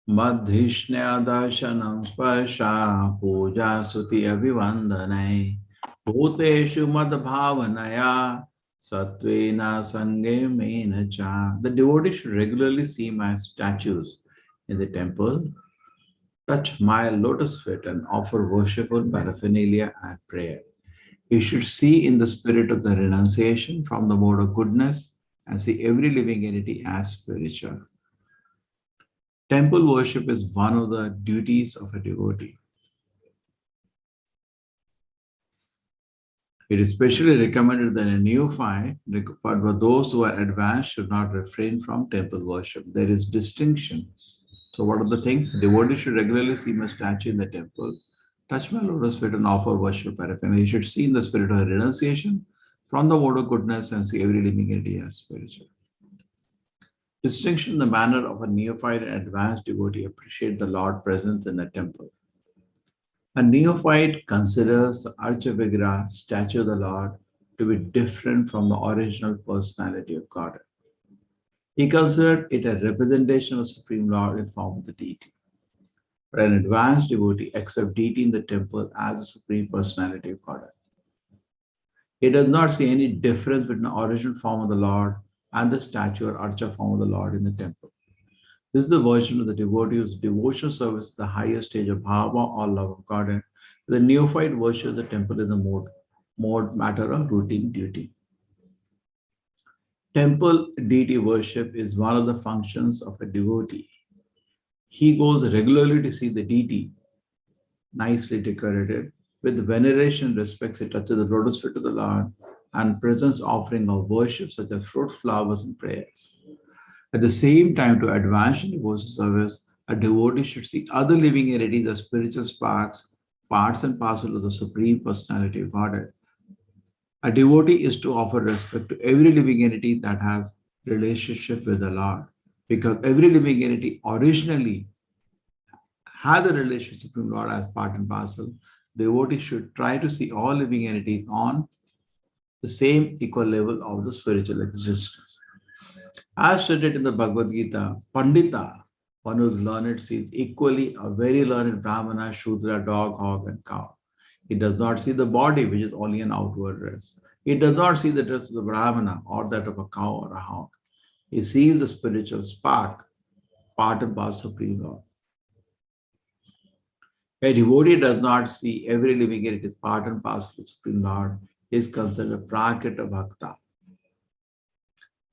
Madhishnya darshanam sparsha puja suti abhivandanai bhuteshu madbhavanaya satvena sange mena cha. The devotee should regularly see my statues in the temple, touch my lotus feet and offer worshipful paraphernalia and prayer. He should see in the spirit of the renunciation from the mode of goodness and see every living entity as spiritual. Temple worship is one of the duties of a devotee. It is specially recommended that a neophyte, but those who are advanced should not refrain from temple worship. There is distinction. So what are the things? The devotee should regularly see my statue in the temple, touch my lotus feet and offer worship paraphernalia. He should see in the spirit of renunciation from the mode of goodness and see every living entity as spiritual. Distinction in the manner of a neophyte and advanced devotee appreciate the Lord presence in a temple. A neophyte considers the Archa Vigraha, statue of the Lord, to be different from the original personality of God. He considered it a representation of Supreme Lord in form of the deity. But an advanced devotee accepts deity in the temple as the Supreme Personality of God. He does not see any difference between the original form of the Lord and the statue or archa form of the Lord in the temple. This is the version of the devotee whose devotional service is the highest stage of bhava or love of God. And the neophyte worship of the temple is the mode matter of routine duty. Temple deity worship is one of the functions of a devotee. He goes regularly to see the deity, nicely decorated, with veneration and respect. He touches the lotus feet of the Lord and presents offering of worship such as fruit, flowers, and prayers. At the same time, to advance in devotional service, a devotee should see other living entities as spiritual sparks, parts and parcel of the Supreme Personality of Godhead. A devotee is to offer respect to every living entity that has relationship with the Lord, because every living entity originally has a relationship with Supreme Lord as part and parcel. The devotee should try to see all living entities on the same equal level of the spiritual existence. As stated in the Bhagavad Gita, Pandita, One who is learned sees equally a very learned Brahmana, Shudra, dog, hog, and cow. He does not see the body, which is only an outward dress. He does not see the dress of the Brahmana or that of a cow or a hog. He sees the spiritual spark, part and parcel Supreme Lord. A devotee does not see every living entity is part and parcel of Supreme Lord. He is considered a Prakrita Bhakta,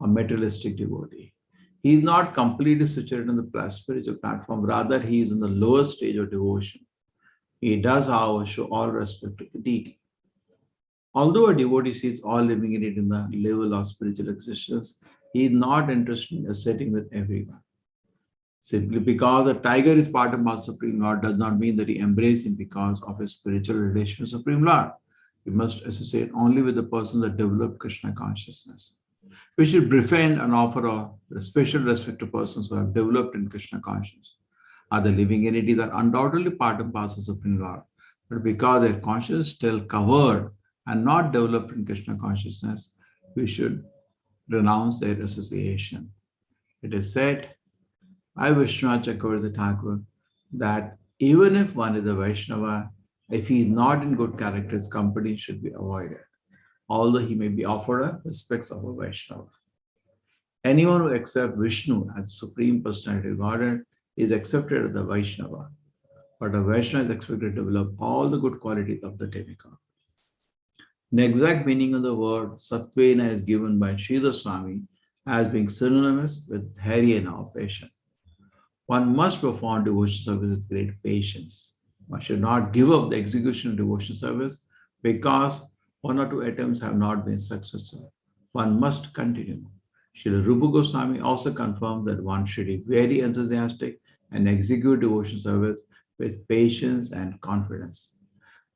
a materialistic devotee. He is not completely situated on the spiritual platform. Rather, he is in the lowest stage of devotion. He does, however, show all respect to the deity. Although a devotee sees all living entity in the level of spiritual existence, he is not interested in associating with everyone. Simply because a tiger is part of our Supreme Lord does not mean that he embraces him because of his spiritual relation with Supreme Lord. We must associate only with the person that developed Krishna consciousness. We should befriend and offer a special respect to persons who have developed in Krishna consciousness. Other living entities are undoubtedly part and parcel of Supreme Lord, but because their consciousness is still covered and not developed in Krishna consciousness, we should renounce their association. It is said by Vishwanath Chakravarti Thakur that even if one is a Vaishnava, if he is not in good character, his company should be avoided, although he may be offered a respects of a Vaishnava. Anyone who accepts Vishnu as Supreme Personality of Godhead is accepted as a Vaishnava, but a Vaishnava is expected to develop all the good qualities of the demigod. The exact meaning of the word Sattvena is given by Sridhar Swami as being synonymous with Dhairyena or patience. One must perform devotion service with great patience. One should not give up the execution of devotion service because one or two attempts have not been successful. One must continue. Srila Rupa Goswami also confirmed that one should be very enthusiastic and execute devotion service with patience and confidence.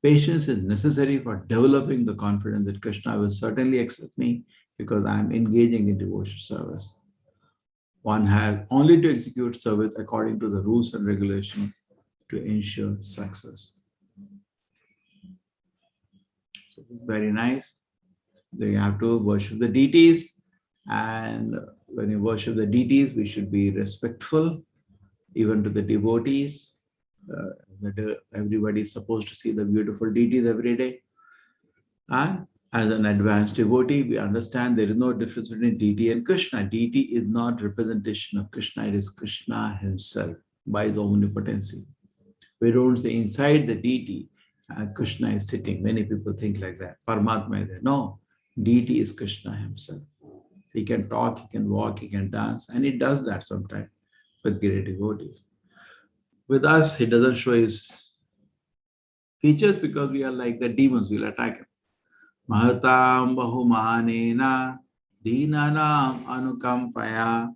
Patience is necessary for developing the confidence that Krishna will certainly accept me because I am engaging in devotion service. One has only to execute service according to the rules and regulations to ensure success. So it's very nice. They have to worship the deities, and when you worship the deities, we should be respectful even to the devotees. Everybody is supposed to see the beautiful deities every day. And as an advanced devotee, we understand there is no difference between deity and Krishna. Deity is not representation of Krishna, it is Krishna himself by the omnipotency. We don't say inside the deity, Krishna is sitting. Many people think like that. Paramatma is there. No, deity is Krishna himself. He can talk, he can walk, he can dance, and he does that sometimes with great devotees. With us, he doesn't show his features because we are like the demons, we'll attack him. Mahatam bahumanena deenanam anukampaya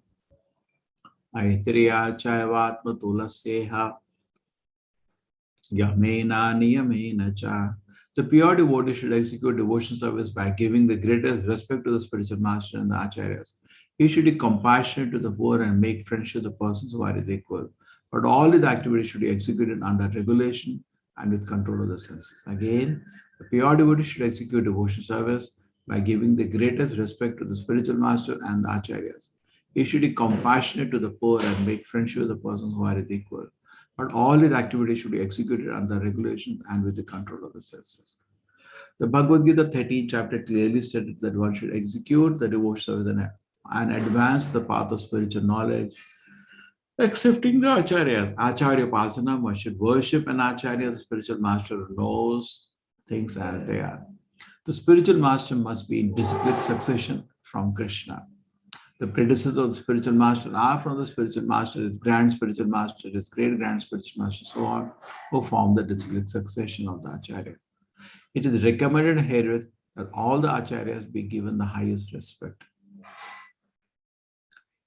aitriya chaivatma tulaseha yamena niyamena cha. The pure devotee should execute devotion service by giving the greatest respect to the spiritual master and the acharyas. He should be compassionate to the poor and make friendship with the persons who are his equal. But all his activities should be executed under regulation and with control of the senses. Again, the pure devotee should execute devotion service by giving the greatest respect to the spiritual master and the acharyas. He should be compassionate to the poor and make friendship with the persons who are his equal. But all his activities should be executed under regulation and with the control of the senses. The Bhagavad Gita 13th chapter clearly stated that one should execute the devotion service and advance the path of spiritual knowledge, accepting the acharyas. Acharya Upasana, one should worship an acharya, the spiritual master who knows things as they are. The spiritual master must be in disciplic succession from Krishna. The predecessors of the spiritual master are from the spiritual master, his grand spiritual master, his great grand spiritual master, so on, who form the disciplic succession of the acharya. It is recommended herewith that all the acharyas be given the highest respect.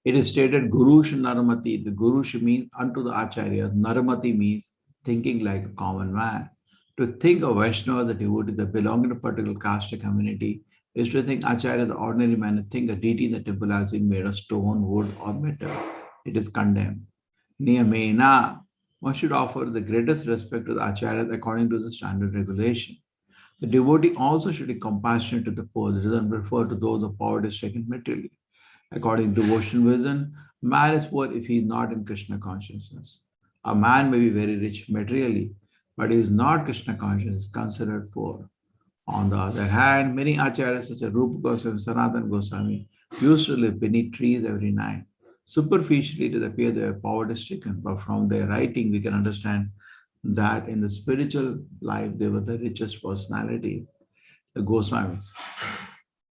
It is stated Guru Naramati. The Guru means unto the acharya. Naramati means thinking like a common man. To think of Vaishnava, the devotee that belonging to a particular caste or community, is to think Acharya, the ordinary man, and think a deity in the temple as being made of stone, wood, or metal. It is condemned. Niyamena, one should offer the greatest respect to the Acharya according to the standard regulation. The devotee also should be compassionate to the poor. This doesn't refer to those of poverty stricken materially. According to devotional vision, man is poor if he is not in Krishna consciousness. A man may be very rich materially, but he is not Krishna conscious, is considered poor. On the other hand, many acharyas such as Rupa Goswami and Sanatan Goswami used to live beneath trees every night. Superficially, it appears they were poverty stricken, but from their writing, we can understand that in the spiritual life, they were the richest personalities, the Goswamis.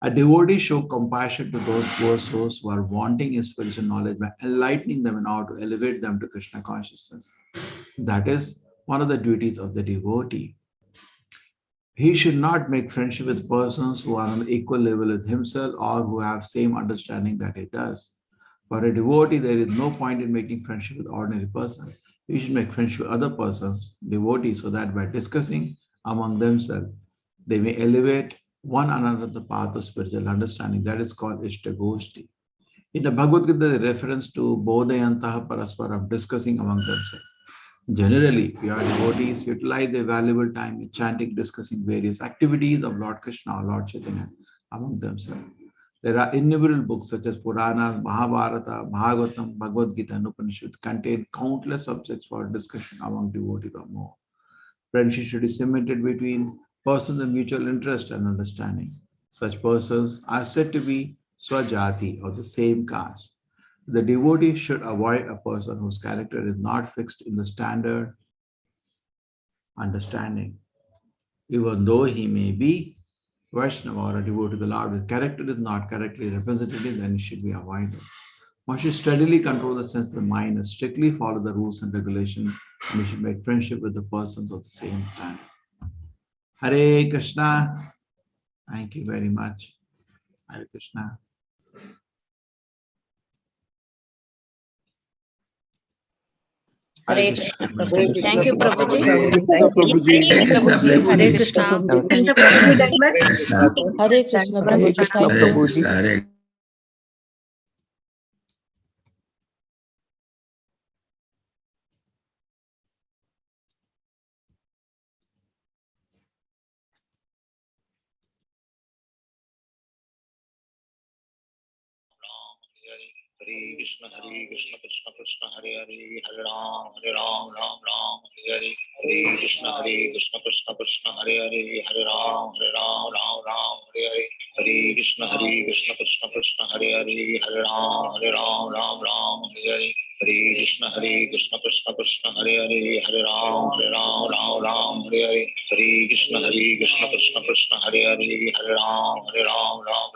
A devotee show compassion to those poor souls who are wanting in spiritual knowledge by enlightening them in order to elevate them to Krishna consciousness. That is one of the duties of the devotee. He should not make friendship with persons who are on equal level with himself or who have same understanding that he does. For a devotee, there is no point in making friendship with ordinary person. He should make friendship with other persons, devotees, so that by discussing among themselves, they may elevate one another the path of spiritual understanding. That is called Ishtagoshti. In the Bhagavad Gita, the reference to Bodhayantaha Parasparam, discussing among themselves. Generally, pure devotees utilize their valuable time in chanting, discussing various activities of Lord Krishna or Lord Chaitanya among themselves. There are innumerable books such as Puranas, Mahabharata, Bhagavatam, Bhagavad Gita, and Upanishad contain countless subjects for discussion among devotees or more. Friendship should be cemented between persons of mutual interest and understanding. Such persons are said to be swajati of the same caste. The devotee should avoid a person whose character is not fixed in the standard understanding. Even though he may be Vaishnava or a devotee to the Lord, if character is not correctly representative, then it should be avoided. One should steadily control the sense of the mind and strictly follow the rules and regulations, and he should make friendship with the persons of the same time. Hare Krishna. Thank you very much. Hare Krishna. Hare Krishna Prabhuji. Thank you, Prabhuji. Hare Krishna Hare Prabhuji. Krishna. Krishna Prabhuji, Dandavat. Krishna. Hare Krishna Prabhuji. Thank Hare Krishna Hare Hare Krishna Hare Krishna Krishna Krishna Hare Hare Hare Ram Hare Ram Ram Ram Hare Hare Hare Krishna Hare Krishna Krishna Krishna Hare Hare Hare Ram Hare Ram Ram Ram Hare Hare Hare Krishna Hare Krishna Krishna Krishna Hare Hare Hare Ram Hare Ram Ram Ram Hare Hare Hare Krishna Hare Krishna Krishna Krishna Hare Hare Hare Ram Hare Ram Ram Ram Hare Hare Hare Krishna Hare Krishna Krishna Krishna Hare Hare Hare Ram Hare Ram Ram